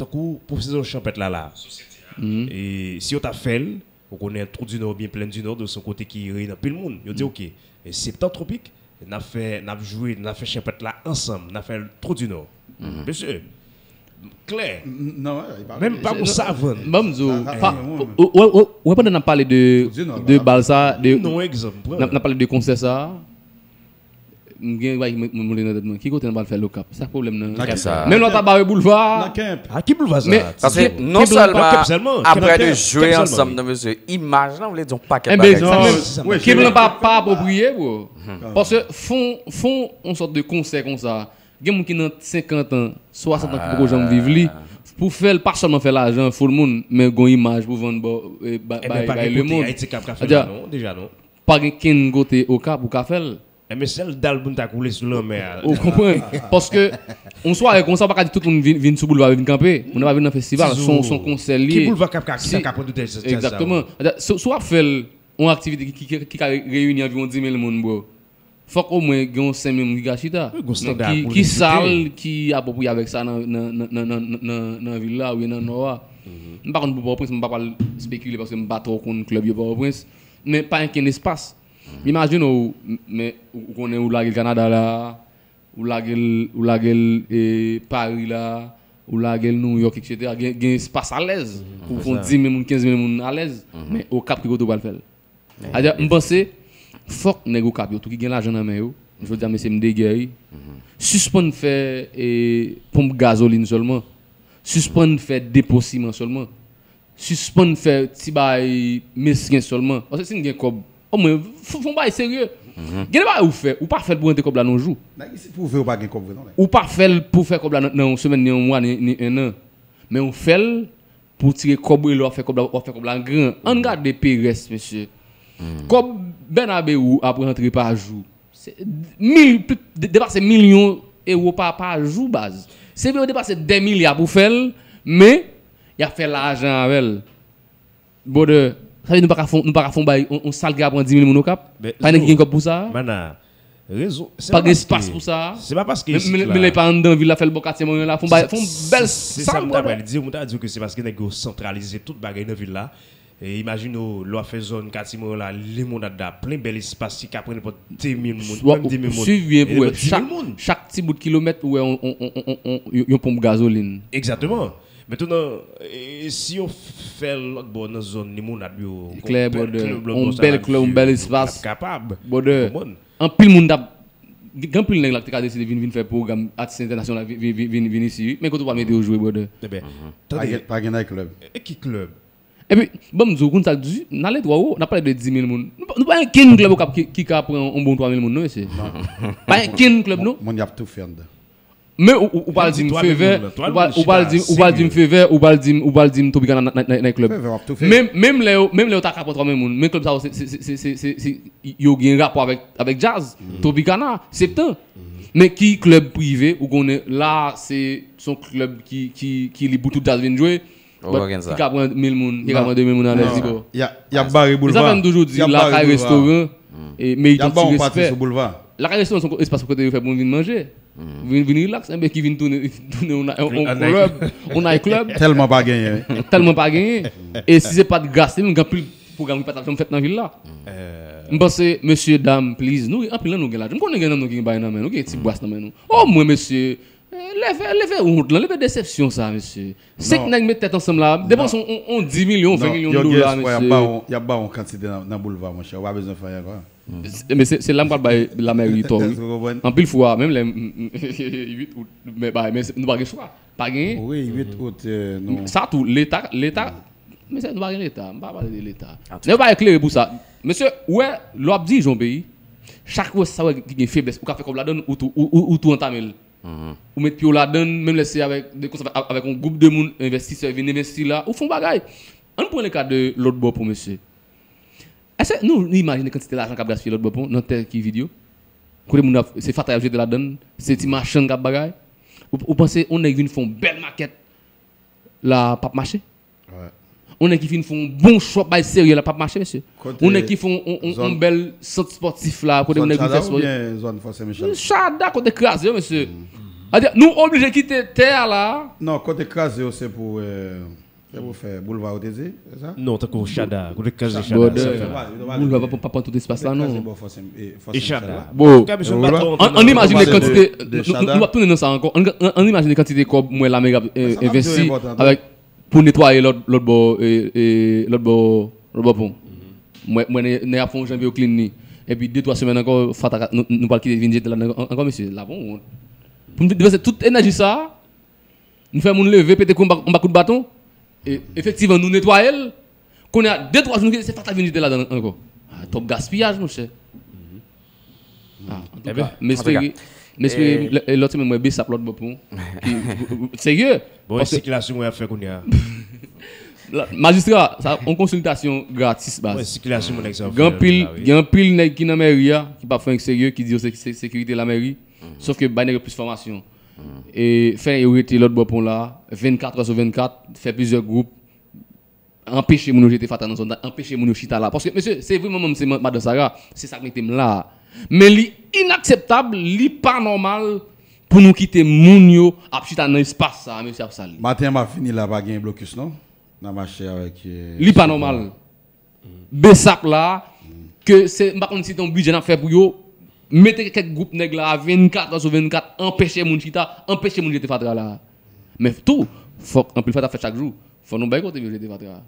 Tankou pou sezon chanpèt la la. E si yo ta fè l, ou konnen Twou di Nò oubyen Plèn di Nò, se yon kote ki reyini anpil moun. Yo di, oke, Septan Twopik, n ap fè, n ap jwe, n ap fè chanpèt la ansanm, n ap fè l Twou di Nò. Mesye, klè. Menm pa pou sa vann. Ban m di w, ou wè pandan n ap pale de bal sa, n ap pale de konsè sa, M gen yon bagay ki mwen moule nan tèt mwen. Ki kote n pral fè l Okap? Sa k pwoblèm nan? Menm lè w ta bare boulva a. Nan kèp. A ki boulva sa? Paske non sèlman aprè de jwe ansanm nan mesye, imaj lan vle di yon pakèt bagay. Enben, sa menm. Kèp lan pa, pa apwopriye, bro. Paske fon, fon yon sòt de konsè konsa, gen moun ki nan senkant an, swasant an ki poko janm viv li. Pou fè l, pa sèlman fè lajan, foul moun, men gon imaj pou vann bò, bay lemonn. Ayiti k ap ka fè l la non, deja non. Pa gen kenn kote Okap ou ka fè l. Enben sèl dal pou n ta koule sou lanmè a. Ou konprann? Paske yon sware konsa, ou pa ka di tout moun vin, vin sou boulva vin kanpe. Moun nan pa vin nan festival, se yon, se yon konsè l ye. Ki boulva k ap ka, ki ta ka pran doutèj sa? Egzakteman. Si, si w ap fè l, yon aktivite ki, ki, ki ka reyini anviwon dis mil moun, bro, fòk omwen gen yon senk mil moun ki ka chita. Ki sal, ki apwopriye avèk sa nan, nan, nan vil la oubyen nan nò a. M pa konn pou Pòtoprens, m pa pral espekile paske m pa twò konn klèb yo Pòtoprens. Men pa gen kenn espas. Imajine w, men ou konnen ou lage l Kanada la, ou lage l, ou lage l Pari la, ou lage l Nouyòk, etsetera. Gen, gen espas alèz pou fè yon dis mil moun, kenz mil moun alèz. Men Okap ki kote ou pral fè l? Adya, m panse fòk nèg Okap yo tou ki gen lajan nan men yo, jodi a mesye m degè wi, sispann fè ponp gazolin sèlman, sispann fè depo siman sèlman. Sispann fè ti bagay mesken sèlman. Paske si n gen kòb, omwen, fè yon bagay serye. Gen de bagay ou fè, ou pa fè l pou rantre kòb la nan yon jou. Nèg isit pwouve yo pa gen kòb vre non. Ou pa fè l pou fè kòb la nan, nan yon semèn, ni yon mwa, ni, ni en an. Men ou fè l pou w tire kòb ou e lè w ap fè kòb la, w ap fè kòb la gran. Ann gade Perès, mesye. Kòb Bernabeu ap rantre pa jou. Se mil, pli, de, depase milyon ewo pa, pa jou, baz. Se vre yo depase dè milya pou fè l, men y ap fè lajan avè l. Brother, sa vle di nou pa ka fè, nou pa ka fè yon bay, yon, yon sal ki ka pran dis mil moun Okap? Pa gen nèg ki gen kòb pou sa? Mana, rezon, se pa gen espas pou sa. Se pa paske isit la. Men lè pa anndan vil la, fè l bò katye Mòryon la, fè yon bay, fè yon bèl sal, brother. Se sa m ta pral di w, m ta di w ke se paske nèg yo santralize tout bagay nan vil la. E imajine w, lè w ap fè zòn katye Mòryon la, Limonad la, plen bèl espas ki ka pran nenpòt de mil moun, menm de mil moun, e nenpòt dis mil moun. Chak ti bout kilomèt, ou wè yon, yon, yon, yon, yon, yon ponp gazolin. Egzakteman. Mentnan, e, si yo fè l lòt bò nan zòn Limonad yo, klè, brother, yon bèl klè, yon bèl espas, kapab. Brother, anpil moun t ap, gen anpil nèg la ki te ka deside vin, vin fè pwogram atis entènasyonal, vin, vin, vin, vin isi, wi. Men kote w pral mete yo jwe, brother? Enben, tande. Pa gen, pa gen night club. E ki klèb? Epi, bon, m di w, konn sa k di, n ale twò wo, n ap pale de dis mil moun. Nou pa, nou pa gen kenn klèb Okap ki, ki ka pran yon bon twa mil moun, non, mesye. Pa gen kenn klèb, non. Moun y ap toufe anndan. Men ou, ou, ou pral di m Fevè, ou pral, ou pral di, ou pral di m Fevè, ou pral di m, ou pral di m Tropicana nan, nan, nan, nan klèb. Fevè w ap toufe. Menm, menm lè yo, menm lè yo ta ka pran twa mil moun, men klèb sa yo, se, se, se, se, se, se, yo gen rapò avèk, avèk djaz. Tropicana, Septan. Men ki klèb prive ou konnen la, se, se yon klèb ki, ki, ki lib pou tout djaz vin jwe? Ou pa gen sa. Ki ka pran mil moun, ki ka pran de mil moun alèz ankò. Y a, y ap bare boulva. E sa fè m toujou di, lakay restoran, e, merite yon ti respè. Lakay restoran se yon espas kote yo fè pou moun vin manje. Vin, vin rilaks, enben ki vin tounen, tounen yon, yon, yon klèb, yon night club. Tèlman pa genyen. Tèlman pa genyen. E si se pa t gras li, gen anpil pwogram ki pa t ap janm fèt nan vil la. M panse, mesye, dam, please, nou, anpil nan nou gen lajan. M konnen gen nan nou ki gen bagay nan men nou, ki gen ti bras nan men nou. Omwen, mesye, Eh, leve, leve wont lan, leve desepsyon sa, mesye. Senk nèg met tèt ansanm la, depanse on, on, on dis milyon, ven milyon dola, mesye. Y ap ba w, y ap ba w yon kantite nan, nan boulva, monchè. Ou pa bezwen fè anyen ankò. Men se, se la m pral bay lamèri tò, wi. Ou konprann? Anpil fwa, menm lè m, m, m, uit out, men bay, men se, nou pa gen chwa. Pa genyen. Wi, uit out, eh, nou. Sa tou, Leta, Leta, mesye, nou pa gen Leta. M pa pale de Leta. Nèg yo pa eklere pou sa. Mesye, ou wè, lè w ap dirije yon peyi, chak wè sa wè ki gen feblès, ou ka fè kòb ladann, ou tou, ou, ou, ou tou antame l. Ou met pye w ladann, menm lè se avèk de konsa, avèk yon gwoup de moun, envestisè vin envesti la, ou fè yon bagay. Ann pran le ka de lòt bò pon, mesye. Èske nou, nou imajine kantite lajan k ap gaspiye lòt bò pon nan tè ki vid yo? Kote moun ap, se fatra y ap jete ladann, se ti machann k ap bagay. Ou, ou panse yon nèg vin fè yon bèl makèt la p ap mache? Yon nèg ki fin fè yon bon chòp bay serye la p ap mache, mesye. Yon nèg ki fè yon, yon, yon bèl sant espòtif la, kote yon nèg vin fè spò. Zòn Chada oubyen zòn Fò Sen Michèl? Chada, kote kraze yo, mesye. Adye, nou oblije kite tè a la. Non, kote kraze yo, se pou, eh, se pou fè boulva, ou te di, se sa? Non, tankou Chada, kote kraze Chada. Boulva pa, pa pran tout espas la, non. E Chada. Bon, ann imajine kantite, nou, nou, nou ap tounen nan sa ankò. Ann, ann, ann imajine kantite kòb mwen lameri ap, eh, envesti avèk pou netwaye lòt, lòt bò, e, e, lòt bò, lòt bò pon. Mwen, mwen, nèg ap fè yon jan pou yo clean li. Epi de twa semèn ankò, fatra, nou, nou pral kite vin jete ladan ankò, mesye. La pou wont. Pou nou depanse tout enèji sa, nou fè moun leve, pete kou anba, anba kout baton. E, efektivman, nou netwaye l. Kounye a, de twa jou, nou kite se fatra vin jete ladan ankò. Ah, twòp gaspiyaj, monchè. Ah, antouka, m espere, m espere lè, lòt semèn mwen B S A P lòt bò pon. Serye. Bon, e sikilasyon mwen ap fè kounye a? Majistra, sa yon konsiltasyon gratis, baz. Gen anpil, gen anpil nèg ki nan mèri a, ki pa fè anyen k serye, ki di yo se, se sekirite lamèri. Sof ke bay nèg yo plis fòmasyon. E fè yo rete lòt bò pon la, vennkat è sou vennkat, fè plizyè gwoup. Anpeche moun yo jete fatra nan zòn nan, anpeche moun yo chita la. Paske, mesye, se vre, mwen menm, se ma-, madan Sara, se sa k mete m la. Men li inakseptab, li pa nòmal pou nou kite moun yo ap chita nan espas sa, mesye, ap sal li. Maten an, m ap vini la, pa gen blokis, non? N a mache avèk, eh, Li pa nòmal. B S A P la, ke se, m pa konn si se yon bidjè n ap fè pou yo, mete kèk gwoup nèg la, vennkat è sou vennkat, anpeche moun chita, anpeche moun jete fatra la. Men tou, fòk anpil fatra fèt chak jou. Fò nou bay kote pou yo jete fatra.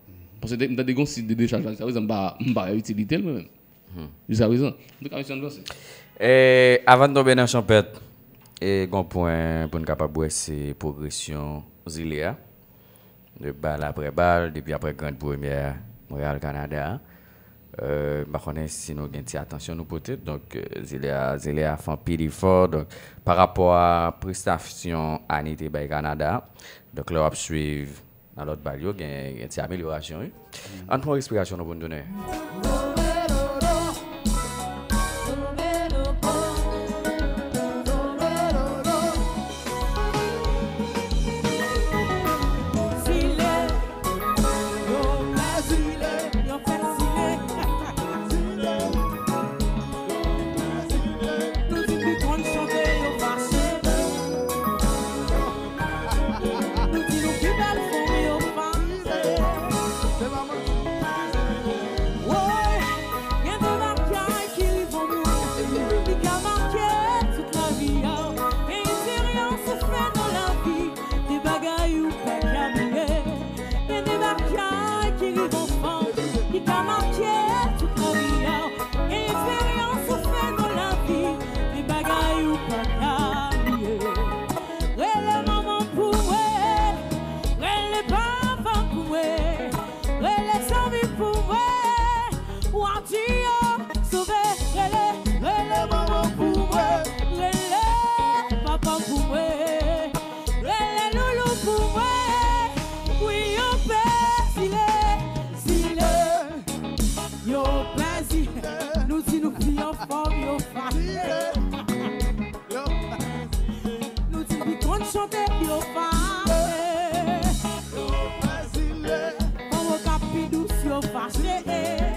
Paske m tande gon sit de dechaj la, jiskaprezan m pa, m pa wè itilite l mwen menm. Jiskaprezan. Antouka, mesye, ann vanse. E, avan n tonbe nan chanpèt, e, gon pwen pou n kapab wè se pwogresyon zile a. De bal apre bal, depi apre Grand Première Montréal Canada. Euh, m pa konnen si nou gen ti atansyon nou pote. Donk, euh, zile a, zile a fè anpil efò. Donk, pa rapò a prestasyon Ani te bay Kanada, donk, lè w ap swiv nan lòt bal yo, gen, gen ti amelyorasyon, wi. Ann pran respirasyon nou pou n tounen. Chante yo fache. Kòman k ap pi dous yo fache.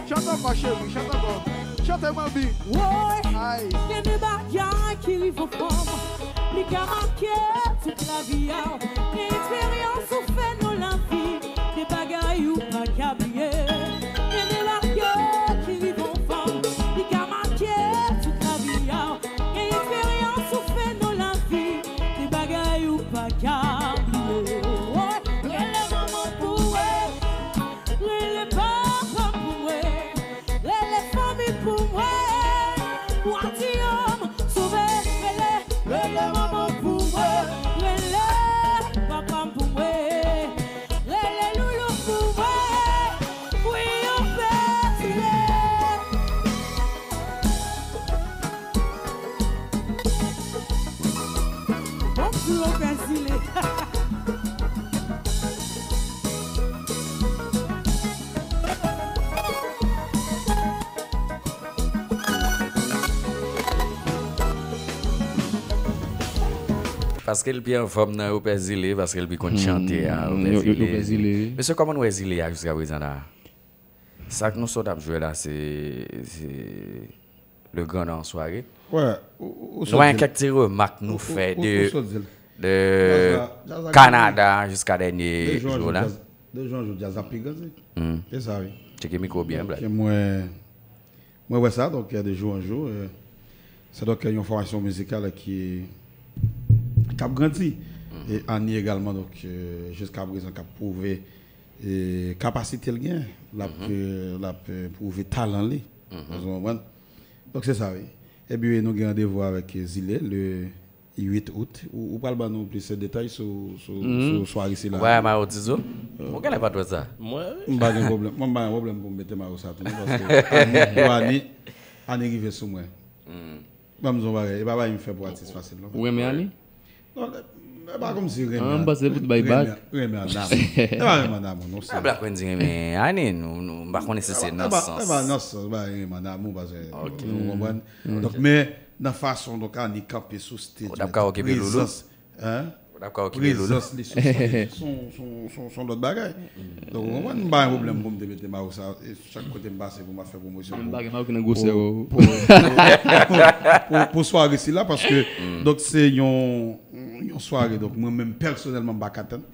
Chante ankò, cheri, chante ankò. Chante, manmi. Woy, ay, gen de bagay ki rive yon fanm, li ka make tout lavi a w. Gen eksperyans ou fè nan lavi, de bagay ou pa ka bliye. Gen de bagay ki rive yon fanm, li ka make tout lavi a w. Gen eksperyans ou fè nan lavi, de bagay ou pa ka bliye. Woy, rele manman pou mwen, rele papa pou mwen, rele fanmi pou mwen. Wa di yo m sove, rele, rele manman pou mwen, rele papa pou mwen, rele loulou pou mwen. Wi, yo fè tire. Bon, pou yo fè tire. Paske l pi anfòm nan yo pè zile, paske l pi konn chante a, yo pè zile. Mesye, kòman nou wè zile a jiska prezan la? Sa k nou sot ap jwe la, se, se le Grand Nord en soirée. Nou gen kèk ti remak nou fè de, de Kanada jiska dènye jou la. De jou an jou, djaz ap pi grandi. Se sa, wi. Tcheke mikwo byen, Black. Mwen, mwen wè sa, donk, de jou an jou, se donk yon fòmasyon mizikal ki, k ap grandi. E Annie egalman, donk, jiska prezan, k ap pwouve kapasite l gen, l ap, l ap pwouve talan li. Ou konprann? Donk, se sa, wi. Epi, nou gen randevou avèk Zile le uit out. Ou, ou pral ban nou plis detay sou, sou, sou sware sila. Ou pa wè mayo Tizo? Ou genlè pa t wè sa? Mwen, wi. M pa gen pwoblèm. Mwen, m pa gen pwoblèm pou m mete mayo sa tou, non, paske Annie, pou Annie, Annie rive sou mwen. Ban m di w yon bagay, e pa bagay m fè pou atis fasil, non. Ou renmen Annie? Non, e pa kòmsi renmen. Ah, m panse pou t bay bak. Renmen an amou. E pa renmen an amou, non. Sa Black Wendy renmen Annie, nou, nou, m pa konnen si se nan sans. E pa nan sans, e pa renmen an amou, paske, ou konprann? Donk, men, nan fason, donk, Annie kanpe sou stage, prezans, hein? Prezans li sou stage, se yon, se yon, se yon, se yon lòt bagay. Donk, ou konprann, m pa gen pwoblèm pou m te mete mayo sa, e chak kote m pase pou m ap fè pwomosyon pou, pou, pou, pou, pou sware sila, paske, donk, se yon, yon sware, donk, mwen menm, pèsonèlman, m pa ka tann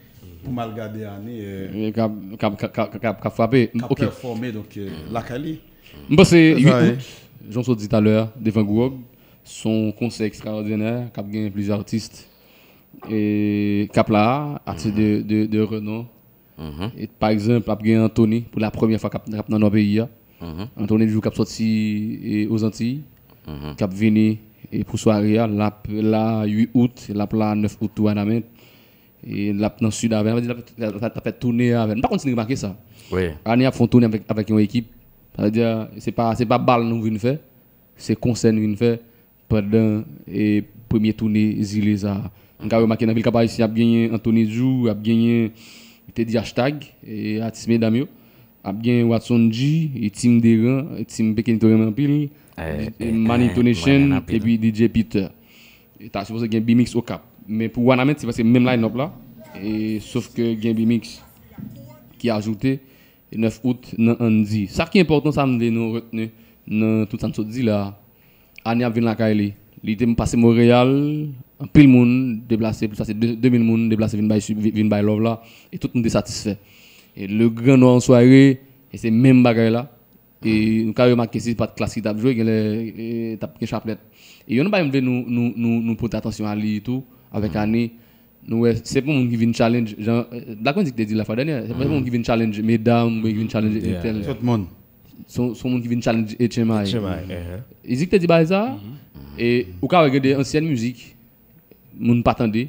pou m al gade Annie, e k ap, k ap, k ap, k ap, k ap frape, k ap pèfòme, donk, lakay li. M panse uit out, jan w sot di talè a, devan Gwòg, se yon konsè ekstraòdinè, k ap gen plizyè atis e, k ap la a, atis de, de, de renon. E, pa egzanp, ap gen Anthony, pou la premyè fwa k ap, k ap nan nò peyi a. Anthony Djou k ap sòti, e, Ozantiy, k ap vini, e, pou sware a, l ap la uit out, l ap la nèf out tou Wanament. E, l ap nan sid avè n, sa vle di l ap, l ap, l ap fè toune avè n. M pa konn si n remake sa. Annie ap fè yon toune avèk, avèk yon ekip. Sa vle di, se pa, se pa bal nou vin fè, se konsè n vin fè. Pandan, e, premye toune Zile sa a. M ka remake nan vil Kap Ayisyen ap genyen Anthony Djou, ap genyen, te di hashtag, e, atis medam yo. Ap genyen Watson G, e, Tim Deran, e, Tim Pekenito renmen anpil, e, Manito Nation, epi D J Peter. E ta sipoze gen B-Mix Okap. Men pou Wanament, se prèske menm line-up la, e, sof ke gen B-Mix ki ajoute, e, nèf out nan Andy. Sa ki enpòtan, sa m vle nou retni nan tout sa n sot di la a. Annie ap vin lakay li. Li te pase Monreyal, anpil moun deplase, plis pase de, de mil moun deplase vin bay, vin bay love la, e tout moun te satisfè. E le Grand Nord en soirée, e se menm bagay la. E nou ka remake si se pa t Klass ki t ap jwe, genlè, e, t ap gen chaplèt. E youn nan bagay m vle nou, nou, nou, nou pote atansyon a li tou, avèk Annie, nou wè, se pa yon moun ki vin challenge, jan, e, Black Wendy ki te di l lafwa dènyè, se pa yon moun ki vin challenge medam, oubyen ki vin challenge entèl. Tout moun. Se yon, se yon moun ki vin challenge H M I. H M I, uh-huh. Easy ki te di bagay sa a. E ou ka wè gen de ansyen mizik, moun pa tande,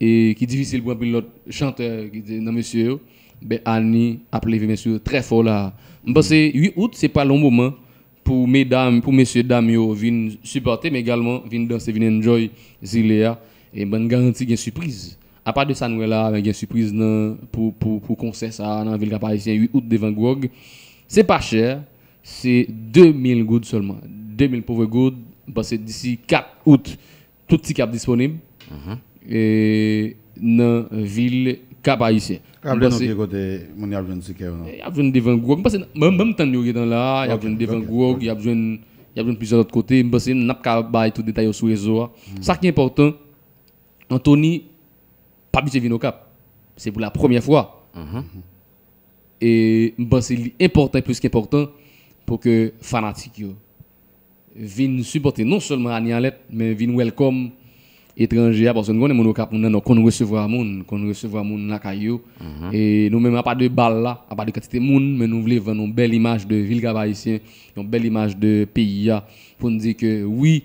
e ki difisil pou anpil lòt chantè ki te nan mesye yo. Ben, Annie ap leve mesye yo trè fò la a. M panse uit out, se pral yon moman pou medam, pou mesye dam yo vin sipòte, men egalman vin danse, vin enjoy Zile a. E ban n garanti gen sipriz. Apa de sa n wè la a, men gen sipriz nan, pou, pou, pou konsè sa a nan vil Kap Ayisyen, uit out devan Gwòg. Se pa chè, se de mil goud sèlman. De mil pove goud, m panse disi kat out, tout tikè ap disponib. e, nan vil Kap Ayisyen. M Raple nou panse ki kote moun y ap jwenn tikè yo non. y ap jwenn devan gwòg. M panse ban m tann yo gentan la, y ap Ok, jwenn devan ok, gwòg, ok. Y ap jwenn y ap jwenn plizyè lòt kote. M panse n ap ka bay tout detay yo sou rezo a. Sa ki enpòtan, Anthony pa abiche vin Okap. Se pou la premyè fwa. E m panse li enpòtan, plis ki enpòtan, pou ke fanatik yo vin sipòte non sèlman Ani Alèt, men vin welcome etranje a, paske nou konnen moun Okap, moun nan Nò konn resevwa moun, konn resevwa moun lakay yo. E nou menm, apa de bal la, apa de kantite moun, men nou vle vann yon bèl imaj de vil Kap Ayisyen, yon bèl imaj de peyi a, pou n di ke wi,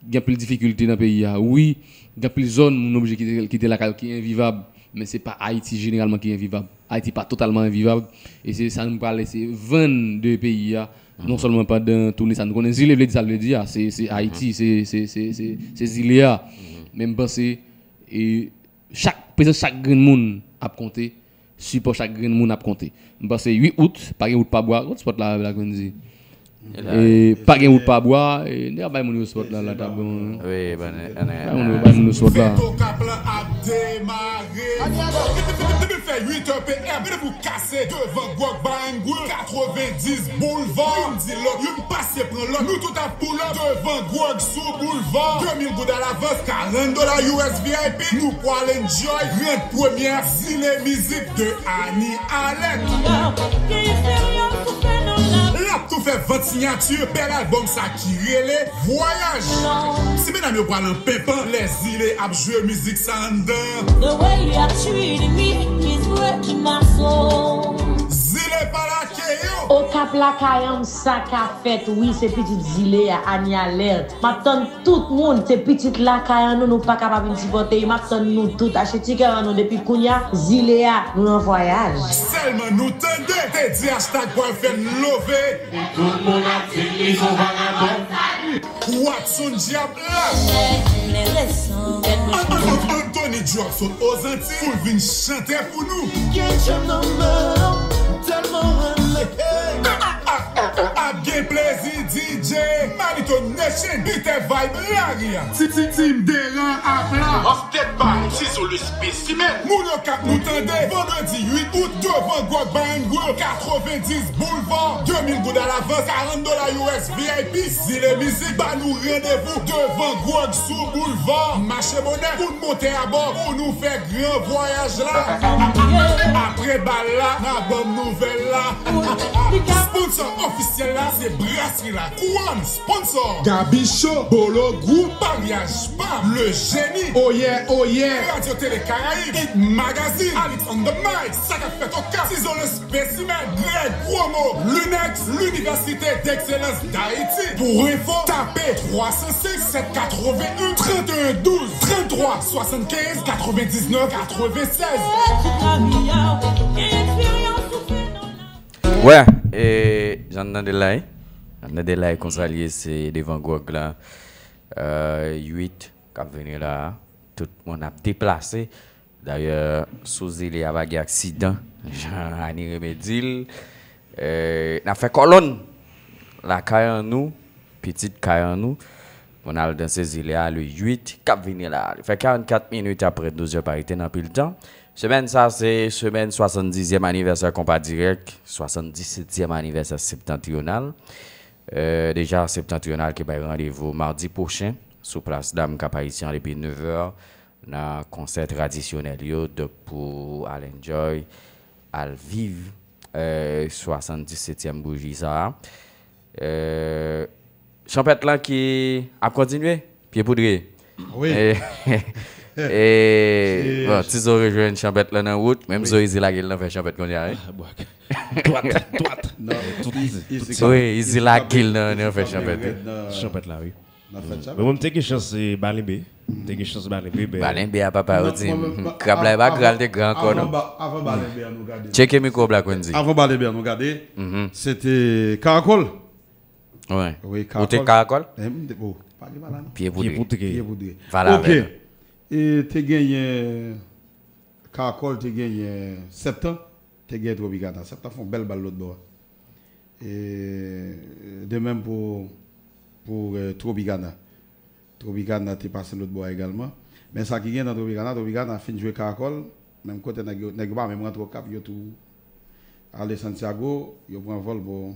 gen anpil difikilte nan peyi a, wi, gen anpil zòn moun oblije kite, kite lakay yo ki envivab, men se pa Ayiti jeneralman ki envivab. Ayiti pa totalman envivab. E se sa nou pral eseye vann de peyi a. Non sèlman pandan toune sa, nou konnen zile vle di sa l vle di a. Se se Ayiti, se se se se se zile a. Men m panse e chak prezans chak grenn moun ap konte, sipò chak grenn moun ap konte. M panse uit out, pa gen wout pa bwa, kot spòt la la konn di. E pa gen wout pa bwa, e nèg ap bay moun yo spòt la la ta bon. Wi, ban Bay moun yo bay moun yo spòt la. Fèt Okap lan ap demare. Depi l fè uit è P M, randevou kase devan gwòg Bar and Grill, katrevendiz Boulevard. Youn di lòt, youn pase pran lòt. Nou tout ap pull up devan gwòg sou Boulevard. De mil goud alavans, karant dola U S V I P. Nou pwal enjoy rant premyè Zile Mizik de Ani Alèt. L ap tou fè vant siyati, bèl albòm sa ki rele Vwayaj. Ti medam yo pral an penpan lè Zile ap jwe mizik sa anndan. The way you are treating me is breaking my soul. Zile pa lake yo. Okap lakay an m sa ka fèt wi, se pitit Zile a, Ani Alèt. M ap tann tout moun, se pitit lakay an nou, nou pa kapab vin sipòte yo, m ap tann nou tout, achte tikè an nou depi kounya, Zile a, nou nan vwayaj. Sèlman nou tande, te di hashtag pral fè n love. Tout moun ap di li son vagabon. Watson Dyab la. An- an- Anthony Drop sot Ozanti pou l vin chante pou nou. Ap gen plezi D J Manito Nation, Peter Vibe Laria. Ti ti Tim Deran ap la. Hosted by Tizo le Spécimen. Moun Okap nou tande, vandredi uit out, devan Gwòg Bar and Grill, katrevendiz Boulevard, de mil goud alavans, karant dola U S V I P, Zile Mizik ba nou randevou devan Gwòg sou Boulevard. Mache bonè pou n monte abò, pou nou fè gran vwayaj la. Apre bal la, n a ban m nouvèl la. Sponsò ofisyèl la se Brasri la. Kouwòn, sponsò Gaby Show, Bolo Group, Paryaj Pam, Le Génie, Oyè Oyè, Radio Télé Caraïbes, Hit Magazine, Alix on the Mic, Sa k ap fèt Okap, Tizo le Spécimen, Greg Promo, Lunex, L'Université d'Excellence d'Haïti. Pou enfo, tape twa san senk, sèt katrevenn, trant en douz, trant twa swasann kenz, katrevendiznèf, katrevennsèz. Wè, e, jan n tande la, wi. Jan n tande la, wi, konsa l ye, se devan gwòg la. Euh, uit k ap vini la a. Tout moun ap deplase. Dayè, sou zile a pa gen aksidan, jan Ani renmen di l. Euh, n ap fè kòlonn lakay an nou, pitit kay an nou. Pou n al danse zile a le uit k ap vini la a. Li fè karannkat minit apre douz è pa rete nan pil tan. Semèn sa se semèn swasanndizyèm anivèsè Konpa Dirèk, swasanndisetyèm anivèsè Septantriyonal. Euh, deja Septantriyonal ki bay randevou madi pwochen sou Plas Dam Kap Ayisyen depi nevè nan konsè tradisyonèl yo. Donk pou al enjoy, al viv, euh, swasanndisetyèm bouji sa a. Euh, chanpèt lan ki ap kontinye, Pye Poudre. Wi. E, e, bon, Tizo rejwenn chanpèt lan nan wout, menm Zoe Zilagil nan fè chanpèt kounye a, wi. Twat, twat. Non, tout izi. Wi, Izilagil nan, nan fè chanpèt. Chanpèt la, wi. Nan fèt sa. Men mwen, m te gen chans, e, Balenbe. M te gen chans Balenbe, ben, Balenbe a papa yo di, krab la e pa gran, li te gran ankò, non? Avan Balenbe a nou gade. Tcheke mikwo Black Wendy. Avan Balenbe a nou gade, se te Karakòl. Wi. Wi, Ou te Karakòl? Eh, m te, oh, pa gen malade. Pye Poudre. Pye Poudre. Pye Poudre. Valave. Ok. E te genyen Karakòl, te genyen Septan, te genyen Tropicana. Septan fè yon bèl bal lòt bò a. E de menm pou, pou, euh, Tropicana. Tropicana te pase lòt bò a egalman. Men sa ki gen nan Tropicana, Tropicana fin jwe Karakòl, menm kote nèg yo, nèg yo pa menm rantre Okap, yo tou ale Santiago, yo pran vòl pou,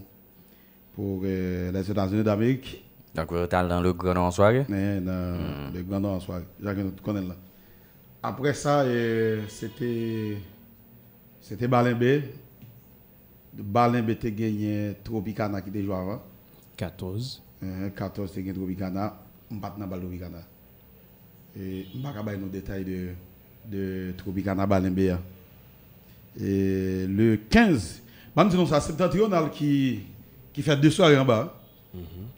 pou eh, Lèzetazini Damerik. Donk, yo t al nan Le Grand Nord an sware? Eh, nan Le Grand Nord an sware, jan ke nou konnen l la. Apre sa, eh, se te, se te Balenbe. Balenbe te genyen Tropicana ki te jwe avan. Katòz. Eh, katòz te gen Tropicana. M pa t nan bal Tropicana. E m pa ka bay nou detay de, de Tropicana Balenbe a. E le kenz, ban m di nou sa, Septentrional ki, ki fè de sware anba.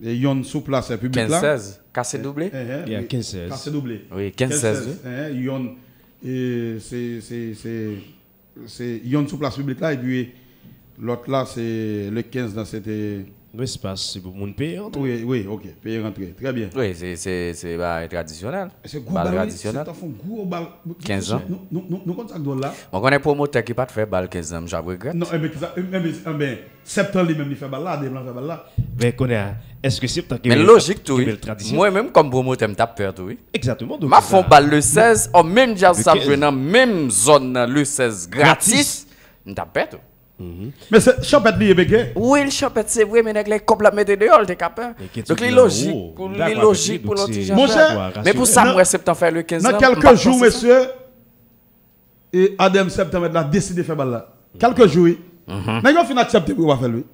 E yonn sou plas piblik la. Kenz sèz, kase double? Eh, eh, Yeah, wi, kenz sèz. Kase double. Wi, kenz sèz, wi. Eh, yonn, e se, se, se, se yonn sou plas piblik la, epi lòt la, se le kenz nan, se te Espas, se pou moun peye antre. Wi, wi, ok, peye rantre. Trè byen. Wi, se, se, se bagay tradisyonèl. Se gwo bal, wi, tradisyonèl. Se ta fon gwo bal. Kenz an. Nou, nou, nou, nou konn sa k dwòl la? Mwen konnen pwomotè ki pa t fè bal kenz an, m j ap regrèt. Non, enben, ki sa, enben, enben, Septan li menm li fè bal la, Adem lan fè bal la. Men kounye a, èske Septan ki Men lojik tou, wi. Mwen menm kòm pwomotè, m t ap pè tou, wi. Egzakteman. M ap fè yon bal le sèz, ò, menm djaz sa ap jwe nan menm zòn nan le sèz gratis, m t ap pè tou. Men se chanpèt li ye, Beke. Wi, l chanpèt, se vre, men nèg la kòb l ap mete deyò, l te ka pè. Donk, li lojik pou, li lojik pou l yon ti jan fè. Monchè, men pou sa, m wè Septan fè le kenz nan, m pa t panse sa. Nan kèlke jou, mesye, e Adem Septan mèt la deside fè bal la. Kèlke jou, wi. Nèg yo fin aksepte pou yo pa fè l, wi.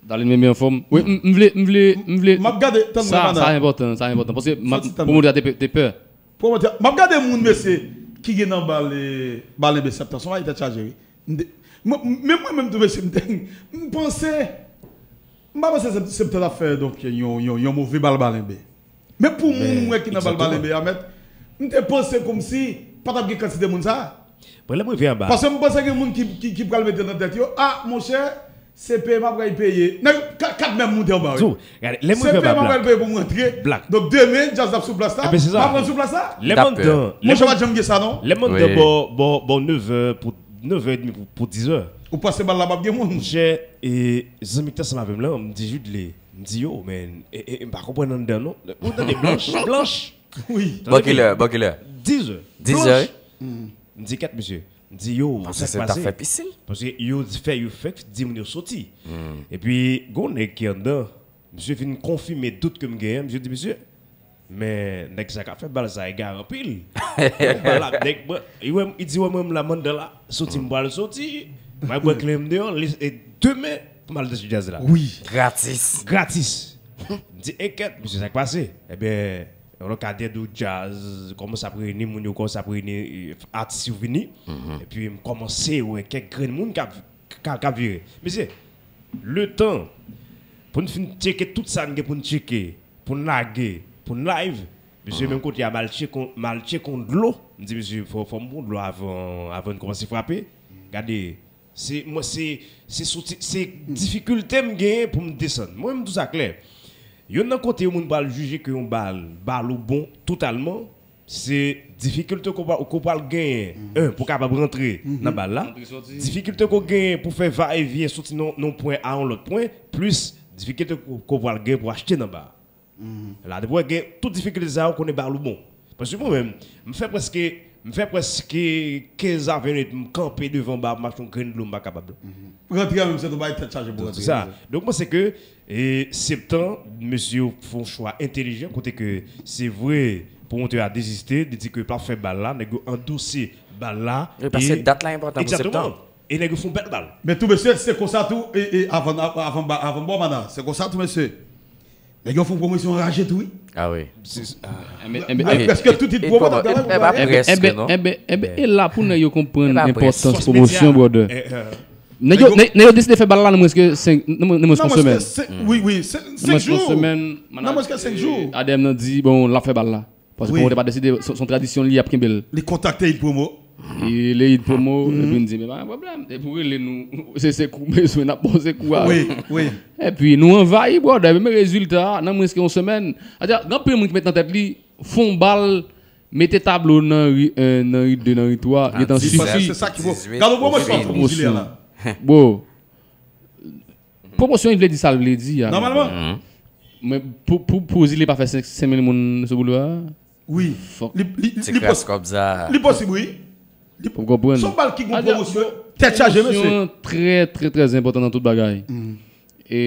Darline, men, men anfòm. Wi, m, m vle, m vle, m vle. M ap gade, tann mwen, sa, mana. Sa enpòtan, sa enpòtan. Paske m ap, Soti tann mwen. Pwomotè a te pè, te pè. Pwomotè, m ap gade moun, mesye, ki gen nan bal, e, bal enbe Septan. Se yon bagay tèt chaje, wi. M de- mwen, men mwen menm tou, mesye, m te, m panse, m pa panse Sep- Septan ap fè, donk, yon, yon, yon move bal, bal enbe. Men pou moun mwen ki nan bal, bal enbe a, mèt, m te panse kòmsi pa t ap gen kantite moun sa a. Bon, lè m rive anba. Paske m panse gen moun ki, ki, ki pral mete nan tèt yo, a, monchè, se peye m ap pral peye. Nèg ka- kat menm moute anba, wi. Tou, gade, lè m rive anba, Black. Se peye m ap pral peye pou m rantre. Black. Donk, demen, djaz ap sou plas la, m ap rantre sou plas la. Lè m anndan, lè m anndan, bò, bò, bò nevè pou, nevè edmi pou, pou dizè. Ou panse bal la p ap gen moun? Monchè, e, zanmi ki t ansanm avè m lan, m di Judley, m di, yo, men, e, e, m pa konprann anndan, non. Ou tande blanch, blanch. Wi. Bò kilè, bò kilè? Dizè. Dizè, wi. M di, kèt, mesye. M di, yo, sa k pase? Paske yo di fè, yo fèk di moun yo soti. Epi, gon nèg ki anndan, misye vin konfime dout ke m genyen, misye di, mesye, men nèg sa k ap fè bal sa egare anpil. Bal la, nèg, mwen, li wè m, li di, wè mwen, m la, m anndan la, soti, m pral soti, m al pran kle m deyò, li, e demen, pou m al danse djaz la. Wi. Gratis. Gratis. M di, enkèt, mesye, sa k pase? Ebyen, yon lokatè de djaz, kòmanse ap reyini, moun yo kòmanse ap reyini, e, atis yo vini. Epi m kòmanse wè kèk grenn moun k ap, k ap, k ap vire. Mesye, letan pou n fin tcheke tout sa n gen pou n tcheke, pou n lage, pou n live, mesye, menm kote a, m al tcheke yon, m al tcheke yon dlo. M di, mesye, fò, fò m pran dlo avan, avan n kòmanse frape. Gade, se, mwen, se, se soti, se difikilte m genyen pou m desann. Mwen, m di w sa klè. Youn nan kote yon moun pral jije ke yon bal, bal ou bon totalman, se difikilte ke w pral, ke w pral genyen, en, pou w kapab rantre nan bal la, difikilte ke w genyen pou fè va e vyen soti nan, nan yon pwen a yon lòt pwen, plis difikilte ke w, ke w pral genyen pou w achte nan ba a. La, depi w gen tout difikilte sa yo, konnen bal ou bon. Paske mwen menm, m fè prèske, m fè prèske kenz a ven minit, m kanpe devan ba a, m ap achte yon grenn dlo, m pa kapab. Rantre a menm, se yon bagay tèt chaje pou rantre. Se sa. Donk, mwen panse ke, e, Septan, mesye yo fè yon chwa entèlijan, kote ke se vre, pwomotè a deziste, li di ke l p ap fè bal la, nèg yo andose bal la. Wi, paske dat la enpòtan pou Septan. Egzakteman. E nèg yo fè yon bèl bal. Men tou, mesye, se konsa tou, e, e, avan, avan, avan, avan bò, mana, se konsa tou, mesye. Nèg yo fè yon pwomosyon raje tou, wi. A wi. Prèske tout it pwomotè ap travay pou travay. Enben, enben, e la pou nèg yo konprann enpòtans pwomosyon, brother. Nèg yo, nèg, nèg yo deside fè bal la nan mwens ke senk, nan mwens, nan mwens ke yon semèn. Wi, wi, senk jou. Nan mwens ke senk jou. Adem nan di, bon, l ap fè bal la. Paske pwomotè pa deside, se, se yon tradisyon li ap kenbe l. Li kontakte It Promo. Li rele It Promo, epi n di, men pa gen pwoblèm. Depi w rele nou, se, se kou bezwen, n ap ba w se kou a. Wi, wi. Epi nou anvayi, brother, men rezilta a, nan mwens ke yon semèn. Sa di, gen anpil moun ki met nan tèt li, fè yon bal, mete tablo nan ri en, nan ri de, nan ri twa, gentan sifi. Se sa ki bon. Gade yon pwomosyon, pwomosyon la. Bro, pwomosyon, li vle di sa l vle di a. Nòmalman. Men pou, pou, pou Zile pa fè senk, senk mil moun sou boulva a. Wi. Li, li, li, li pos- Li posib, wi. Li po- Ou konprann? Se yon bal ki gon pwomosyon. Tèt chaje, mesye. Pwomosyon an trè, trè, trè enpòtan nan tout bagay. E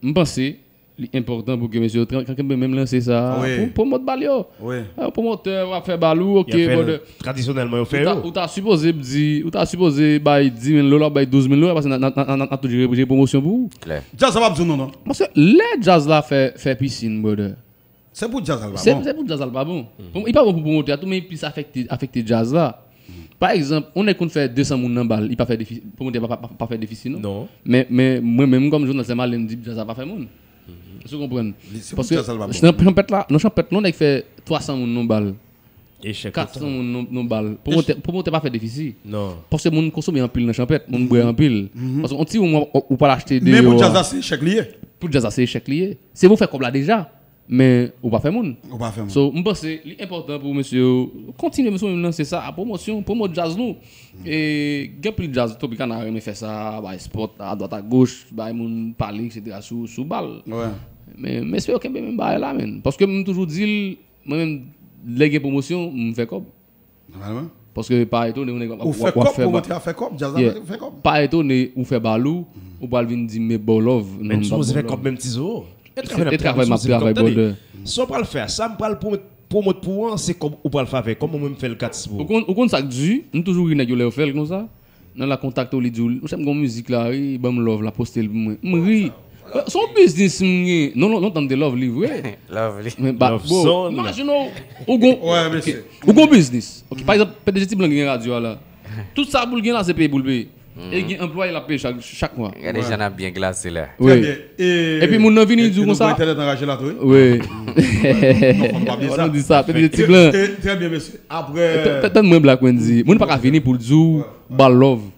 m panse li enpòtan pou ke mesye yo kenbe menm lanse sa a pou pwomot bal yo. Pwomotè w ap fè bal ou, ok, brother. Tradisyonèlman, yo fè yo. Ou ta sipoze di, ou ta sipoze bay dis mil dola, bay douz mil dola, paske n ap toujou jere pwomosyon pou ou. Djaz la p ap di w non, non. Paske lè djaz la fè, fè pisin, brother. Se pou djaz la l pa bon. Se pou djaz la l pa bon. Li pa bon pou pwomotè a tou, men li plis afekte, afekte djaz la. Pa egzanp, yon nèg konn fè de san moun nan bal, li pa fè defisi, pwomotè pa, pa, pa fè defisi, non. Men, men mwen menm kòm jounalis, lè m ale, m di djaz la pa fè moun. Èske w konprann? Paske nan chanpèt la, nan chanpèt la, yon nèg fè twa san moun nan bal. Kat san moun nan bal. Pwomotè, pwomotè pa fè defisi. Paske moun konsome anpil nan chanpèt, moun bwè anpil. Paske yon ti wonm ou pral achte deyò. Men pou djaz la, se echèk li ye. Pou djaz la, se echèk li ye. Se pou fè kòb la deja. Men ou pa fè moun. Ou pa fè moun. So, m panse li enpòtan pou mesye yo kontinye, mesye yo, lanse sa a pwomosyon, pwomot djaz nou. E gen anpil djaz, Tropicana renmen fè sa, bay spot adwat agoch, bay moun pale, etsetera sou, sou bal. Men mesye yo kenbe menm bagay la, menn. Paske m toujou di l, mwen menm, lè gen pwomosyon, m fè kòb. Nòmalman. Paske pa etone yon nèg ap fè bal. Ou fè kòb, pwomotè a fè kòb, djaz la fè kòb. Pa etone ou fè bal ou, ou pral vin di m ba w love. Men m sipoze fè kòb menm, Tizo. E travay m ap travay, brother. Sa w pral fè a, sa m pral pwomot pou ou an, se kòb ou pral fè avè l. Kòman mwen m fè l gratis pou ou? Ou konn, ou konn sa k di? M toujou ri nèg yo lè yo fè l konsa. Nan la kontakte w, li di w, monchè, m gon mizik la, wi, ban m love la, poste l pou mwen. M ri. Se yon biznis m gen. Non, non, lontan m te love li vre. Love li. Men ba, bro, imajine w, ou gon, ou gon biznis. Ok, pa egzanp, P D G Ti Blan gen radyo a la. Tout sa pou l gen la, se peye pou l peye. E gen anplwaye l ap peye chak, chak mwa. Gade jan n ap byen glase la. Wi. Epi moun nan vini di w konsa. Entènèt anraje la tou, wi. Wi. Non, fò n pa bliye sa. Di sa, P D G Ti Blan. Trè byen, mesye. Apre. Tann mwen, Black Wendy. Moun pa ka vini pou l di w, ba l love.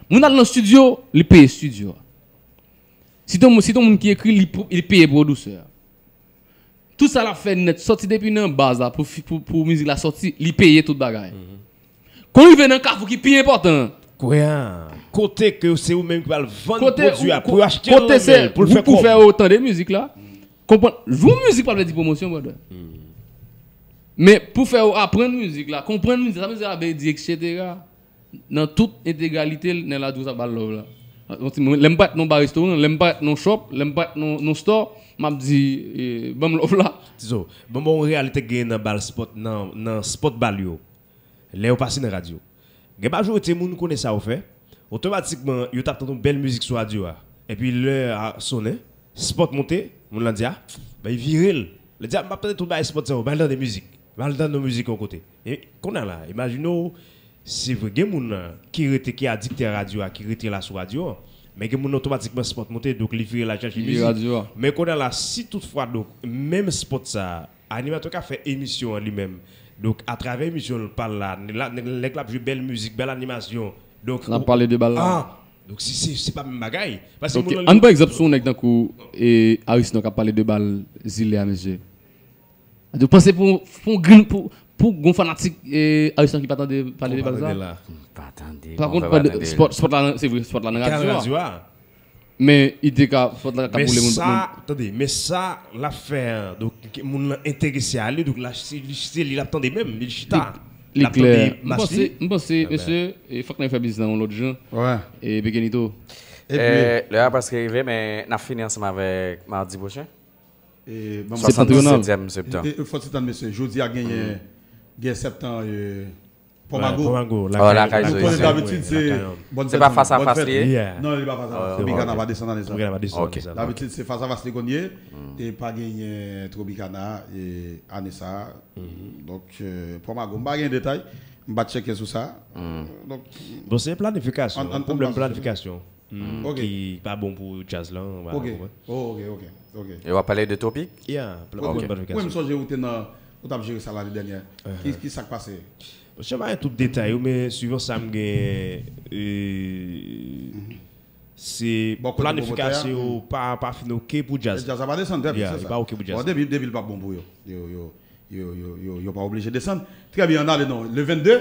Moun al nan estidyo, li peye estidyo a. Si t on, si t on moun ki ekri, li, li peye pwodisè a. Tout sa l ap fè nèt, sòti depi nan baz la pou, pou, pou mizik la sòti, li peye tout bagay. Kon rive nan kafou ki pi enpòtan an. Kote ke se ou menm ki pral vann pwodui a, pou yo achte l nan men l, pou l fè kòb. Pou fè yo tande mizik la. Konprann, jou mizik pa vle di pwomosyon, brother. Men pou fè yo aprann mizik la, konprann mizik, sa mizik la vle di, etsetera. Nan tout entegralite l, nèg la di w sa ba l love la. Lè m parèt nan ba restoran, lè m parèt nan shop, lè m parèt nan, nan store, m ap di, eh, ban m love la. Tizo, ban m ba w yon reyalite k genyen nan bal spot, nan, nan spot bal yo. Lè yo pase nan radyo. Gen majorite moun konnen sa yo fè. Otomatikman, yo t ap tande yon bèl mizik sou radyo a. Epi lè a sonnen, spot monte, moun lan di, a, bay vire l. Li di, a, m ap tande tout bagay spot sa yo, bay l tande mizik. Bay l tande yon mizik yon kote. E kounye a la, imajine w, se vre, gen moun nan ki rete, ki adiktè a radyo a, ki rete la sou radyo a. Men gen moun nan otomatikman spot monte, donk li vire l al chache mizik. Men kounye a la, si toutfwa, donk, menm spot sa a, animatè ka fè emisyon an li menm. Donk, atravè emisyon l pa l la, nèg la ap jwe bèl mizik, bèl animasyon. Donk, n ap pale de bal la. Donk, si se, se pa menm bagay. Paske moun nan, ann pran egzanp sou yon nèg tankou, e, Arisnò k ap pale de bal zile a, mesye. Ou panse pou, pou yon grenn, pou, pou yon fanatik, e, Arisnò ki pa tande pale de bal sa? Pa tande. Pa kont, spot, spot la, se vre, spot la nan radyo a. Men li te ka, fòt la ka boule moun. Men sa, tande, men sa l ap fè an, donk, moun nan enterese a li, donk, la, se li, se li l ap tande menm, li chita. Li klè. M panse, m panse, mesye, e fòk n al fè biznis nan yon lòt jan. E Pekenito. Lè a prèske rive, men n ap fini ansanm avèk madi pwochen. Septantriyonal. Swasanndisètyèm septan. Fòk se tann, mesye. Jodi a genyen, gen septan, Pòmago. Pòmago, lakay. Ou konnen dabitid se bòn fèt. Se pa fas a fas li ye? Non, li pa fas a fas. Tropicana pa desann ane sa. Tropicana pa desann ane sa. Dabitid se fas a fas li konn ye. E pa genyen Tropicana ane sa. Donk, Pòmago, m pa gen detay. M pa tcheke sou sa. Donk, bon, se planifikasyon, pwoblèm planifikasyon. Ki pa bon pou djaz lan. Ok, ok, ok. E w ap pale de Tropik? Yeah, pwoblèm planifikasyon. Mwen, m sonje ou te nan, ou t ap jere sa lane dènyè. Ki, ki sa k pase? Monchè, m pa gen tout detay yo, men swivan sa m gen, se planifikasyon yo pa, pa fin oke pou djaz. Djaz la pa desann, trè byen, se sa. Li pa oke pou djaz. Bon, depi, depi l pa bon pou yo. Yo, yo, yo, yo, yo, yo pa oblije desann. Trè byen, ann ale non. Le vennde,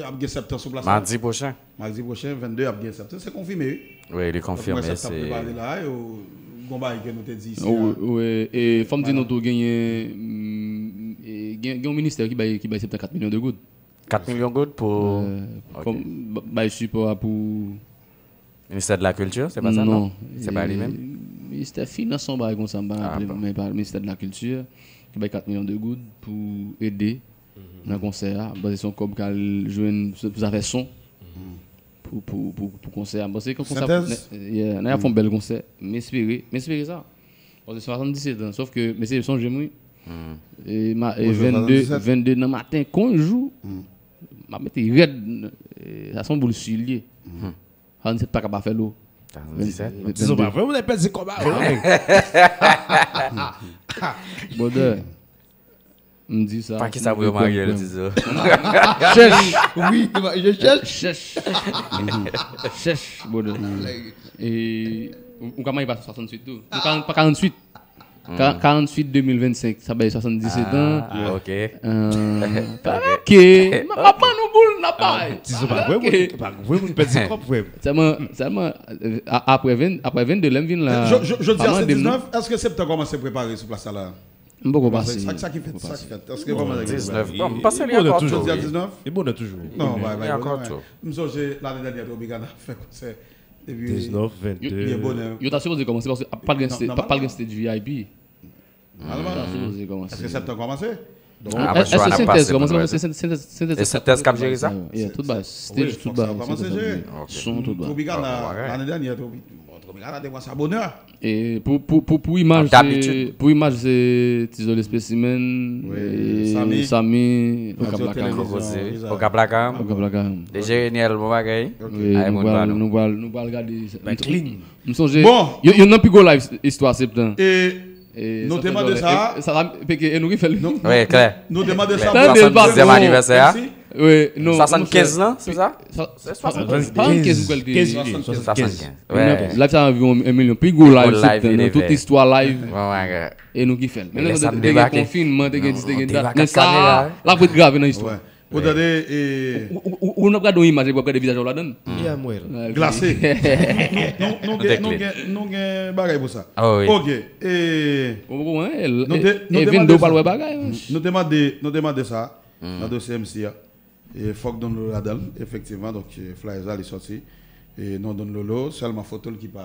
ap gen septan sou plas la. Madi pwochen. Madi pwochen, vennde, ap gen septan. Se konfime, wi. Wi, li konfime. Donk, mwen, septan prepare la, yo, gon bagay ke nou te di isi a. Wi, e fò m di nou tou genyen, e, gen, gen yon ministè ki bay, ki bay Septan kat milyon de goud. Kat milyon goud pou... Euh, Ok. Kòm ba- bay sipò a pou... Ministè de la Kilti, se pa sa, non? Non. Se pa li menm? Ministè Finans, yon bagay konsa, m pa Ah, raple, bon. Men pa Ministè de la Kilti, ki bay kat milyon de goud pou ede nan konsè a. Bon, se yon kòb k al jwenn pou zafè son. Pou, pou, pou, pou konsè a. M panse ke konsè a, Sentèz? Yeah, n a fè yon bèl konsè. M espere, m espere sa. Bon, se swasanndisèt an, sòf ke, mesye, sonje m, wi. E ma, e Bonjou, vennde, swasanndisèt. Vennde nan maten, kon jou, m ap mete rèd, e, sa se yon boul si l ye. Swasanndisèt pa ka pa fè l, o. Swasanndisèt? Vennde. Di sa pa vre, ou te pèdi kòb a, wi. Brother, m di sa. Pa ki sa pou yo marye l, Tizo? Chèch. Wi, je chèch. Chèch. Chèch, brother. E, ou, ou ka marye pa swasanndisèt tou. Ou ka, pa karanntuit. Ka-, karanntuit de mil vennsenk, sa bay swasanndisèt an. Ah, ok. Euh, ok. M ap ban nou boul, n ap bay. Tizo pa vre, moun, pa vre, moun pèdi kòb, frè. Sèlman, sèlman, euh, a-, aprè ven, aprè vennde, lè m vin la, jo-, jo-, jodi a se diznèf, èske Septan kòmanse prepare sou plas la? M poko pase. Sa, sa ki fèt, sa ki fèt. Èske kòmanse diznèf, bon, m panse li ankò tou. Jodi a diznèf? Li bonè toujou. Non, bay, bay, bay. M sonje lane dènyè Tropicana fè konsè. Epi, diznèf, vennde. Yo, yo ta sipoze kòmanse paske pa t gen stage, pa t gen stage V I P. Yo ta sipoze kòmanse. Èske Septan kòmanse? Bon, èske Sentèz kòmanse? Paske Sentèz k ap jere sa? Yeah, tout bagay. Stage, tout bagay. Son, tout bagay. Tropicana, lane dènyè, Tropi-, bon, Tropicana te pran sa bonè. E pou, pou, pou, pou imaj, se, pou imaj, se Tizo Lespesimen, Sami, Okap Lakam. Okap Lakam. Okap Lakam. D J Reniel, bon bagay. Wi, nou pral, nou pral, nou pral gade. M sonje, youn nan pi gwo live istwa Septan. E nou te mande sa. Sa la, peke, e nou ki fè l. Wi, klè. Nou te mande sa. Tande l pa twò. Swasanndizèm anivèsè a. Wi, non, swasann kenz lan, se sa? Se swasann kenz. Swasann kenz, m kwè l te. Swasann kenz. Live sa anviwon yon milyon. Pi gwo live Septan nan tout istwa live. E nou ki fè l. Men lè sa te gen konfinman, te gen dis, te gen dat. Men sa, l ap ret grave nan istwa. Ou tande, e, ou, ou, ou, ou n ap gade yon imaj epi w ap gade vizaj ou ladan l. Glase. Nou, nou, nou gen, nou gen, nou gen bagay pou sa. Ok. E, nou te, nou te mande sa. Nou te mande, nou te mande sa nan dosye M C a. E fòk Don Lolo ladan l, efektivman. Donk, e, flyers la, li sòti. E non Don Lolo, sèlman foto l ki pa,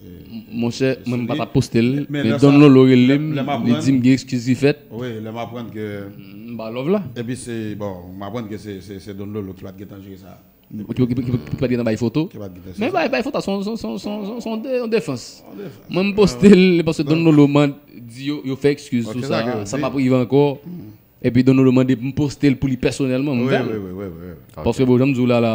e, monchè, mwen m pa t ap poste l, men Don Lolo rele m, li di m gen ekskiz ki fèt. Wi, lè m aprann ke m ba love la. Epi se, bon, m aprann ke se, se, se Don Lolo ki pa t gentan jere sa. Ki, ki, ki, ki pa t gentan bay foto. Men bay, bay foto a se yon, se yon, se yon, se yon, se yon de-, yon defans. Mwen m poste l, paske Don Lolo man di yo, yo fè ekskiz sou sa, sa p ap rive ankò. Epi Don Lolo mande m poste l pou li pèsonèlman, m fè l. Paske bon, jan m di w la, la,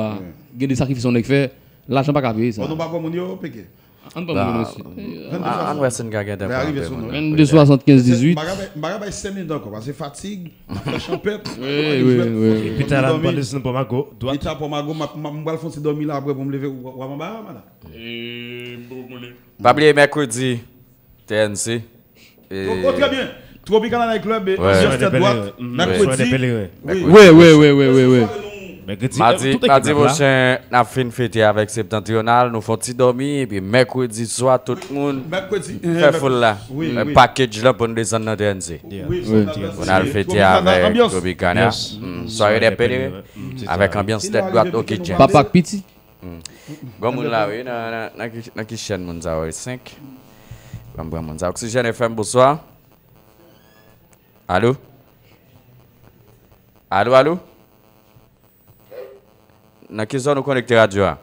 gen de sakrifis yon nèg fè, lajan pa ka peye sa. Bon, nou pa pran moun yo, peke. Ann pran moun yo, mesye. Ann wè si n ka gentan pran moun yo. Vennde swasannkenz dizuit. M pa ka bay, m pa ka bay senk minit ankò, paske fatig, m ap fè chanpèt. Wi, wi, wi. Epi talè m pran desann Pòmago, dwat. Epi talè Pòmago, m ap, m ap, m pral fè yon ti dòmi la apre pou m leve, w ap anba a, madanm. E, m poko konnen. Pa bliye mèkredi, T N C. Oh, oh, trè byen. Tropicana Night Club, e, anbyans tèt dwat, mèkredi. Wi, wi, wi. Mèkredi, madi, madi pwochen, n ap fin fete avèk Septentrional, nou fè yon ti dòmi, epi mèkredi swa, tout moun fè foul la. Package la pou n desann nan T N C. Pou n al fete avèk Tropicana. Sware dè Pelerin, avèk anbyans tèt dwat, ok, James. Papa k piti. Granmoun la, wi, nan, nan, nan ki, nan ki chèn moun sa yo, senk. Ban m pran moun sa. Oxygène F M, bonswa. Alo? Alo, alo? Nan ki zòn ou konekte radyo a?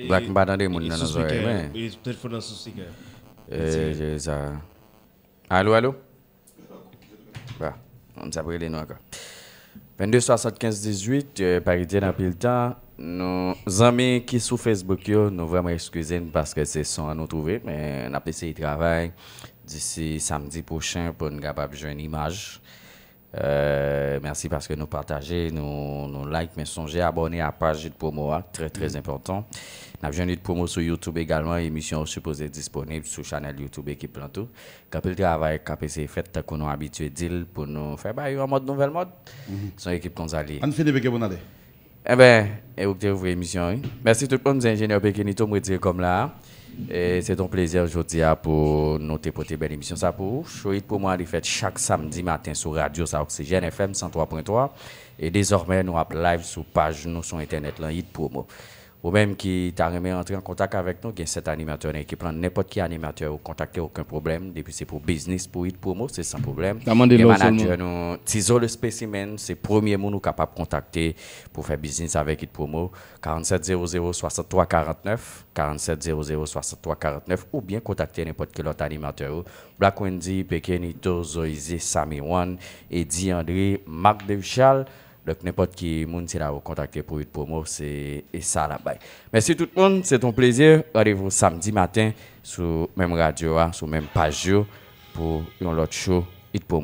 Bak, m pa tande moun nan, nan zòrèy mwen. Telefòn nan sou spikè. E, jere sa. Alo, alo? Ba, moun sa ap rele nou ankò. Vennde swasannkenz dizuit, e, pa kite n anpil tan. Nou, zanmi ki sou Facebook yo, nou vrèman eskize n paske se son an nou twouve, men n ap eseye travay disi samdi pwochen pou n kapab jwenn imaj. E, mèsi paske nou pataje, nou, nou like, men sonje abòne a paj Hit Promo a, trè, trè enpòtan. N ap jwenn Hit Promo sou YouTube egalman, emisyon yo sipoze disponib sou chanèl YouTube ekip lan tou. Gen anpil travay k ap eseye fèt, tankou nou abitye di l, pou nou fè bagay yo an mòd nouvèl mòd. Se yon ekip konsa li ye. Ann fini, peke, pou n ale. Enben, e ou ki te ouvri emisyon, wi. Mèsi tout moun, se enjenyè Pekenito, m retire kòm la. E se t on plezi jodi a pou nou te pote bèl emisyon sa pou ou. Show It Promo a li fèt chak samdi maten sou radyo sa, Oxygène F M san twa pwen twa. E dezòmè, nou ap live sou paj nou sou entènèt lan, It Promo. Ou menm ki ta renmen rantre an kontak avèk nou, gen sèt animatè nan ekip lan, nenpòt ki animatè ou kontakte, okenn pwoblèm, depi se pou biznis, pou It Promo, se san pwoblèm. Gen manadjè nou, Tizo le Specimen, se premye moun ou kapab kontakte pou fè biznis avèk It Promo, karannsèt zewo zewo swasanntwa karantnèf, karannsèt zewo zewo swasanntwa karantnèf, oubyen kontakte nenpòt ki lòt animatè ou, Black Wendy, Pekenito, Zoize, Samy One, Eddy André, Marc Dave Charles. Donk, nenpòt ki moun se la ou kontakte pou It Promo, se e sa l ap bay. Mèsi tout moun, se t on plezi. Randevou samdi maten sou menm radyo a, sou menm paj yo, pou yon lòt show It Promo.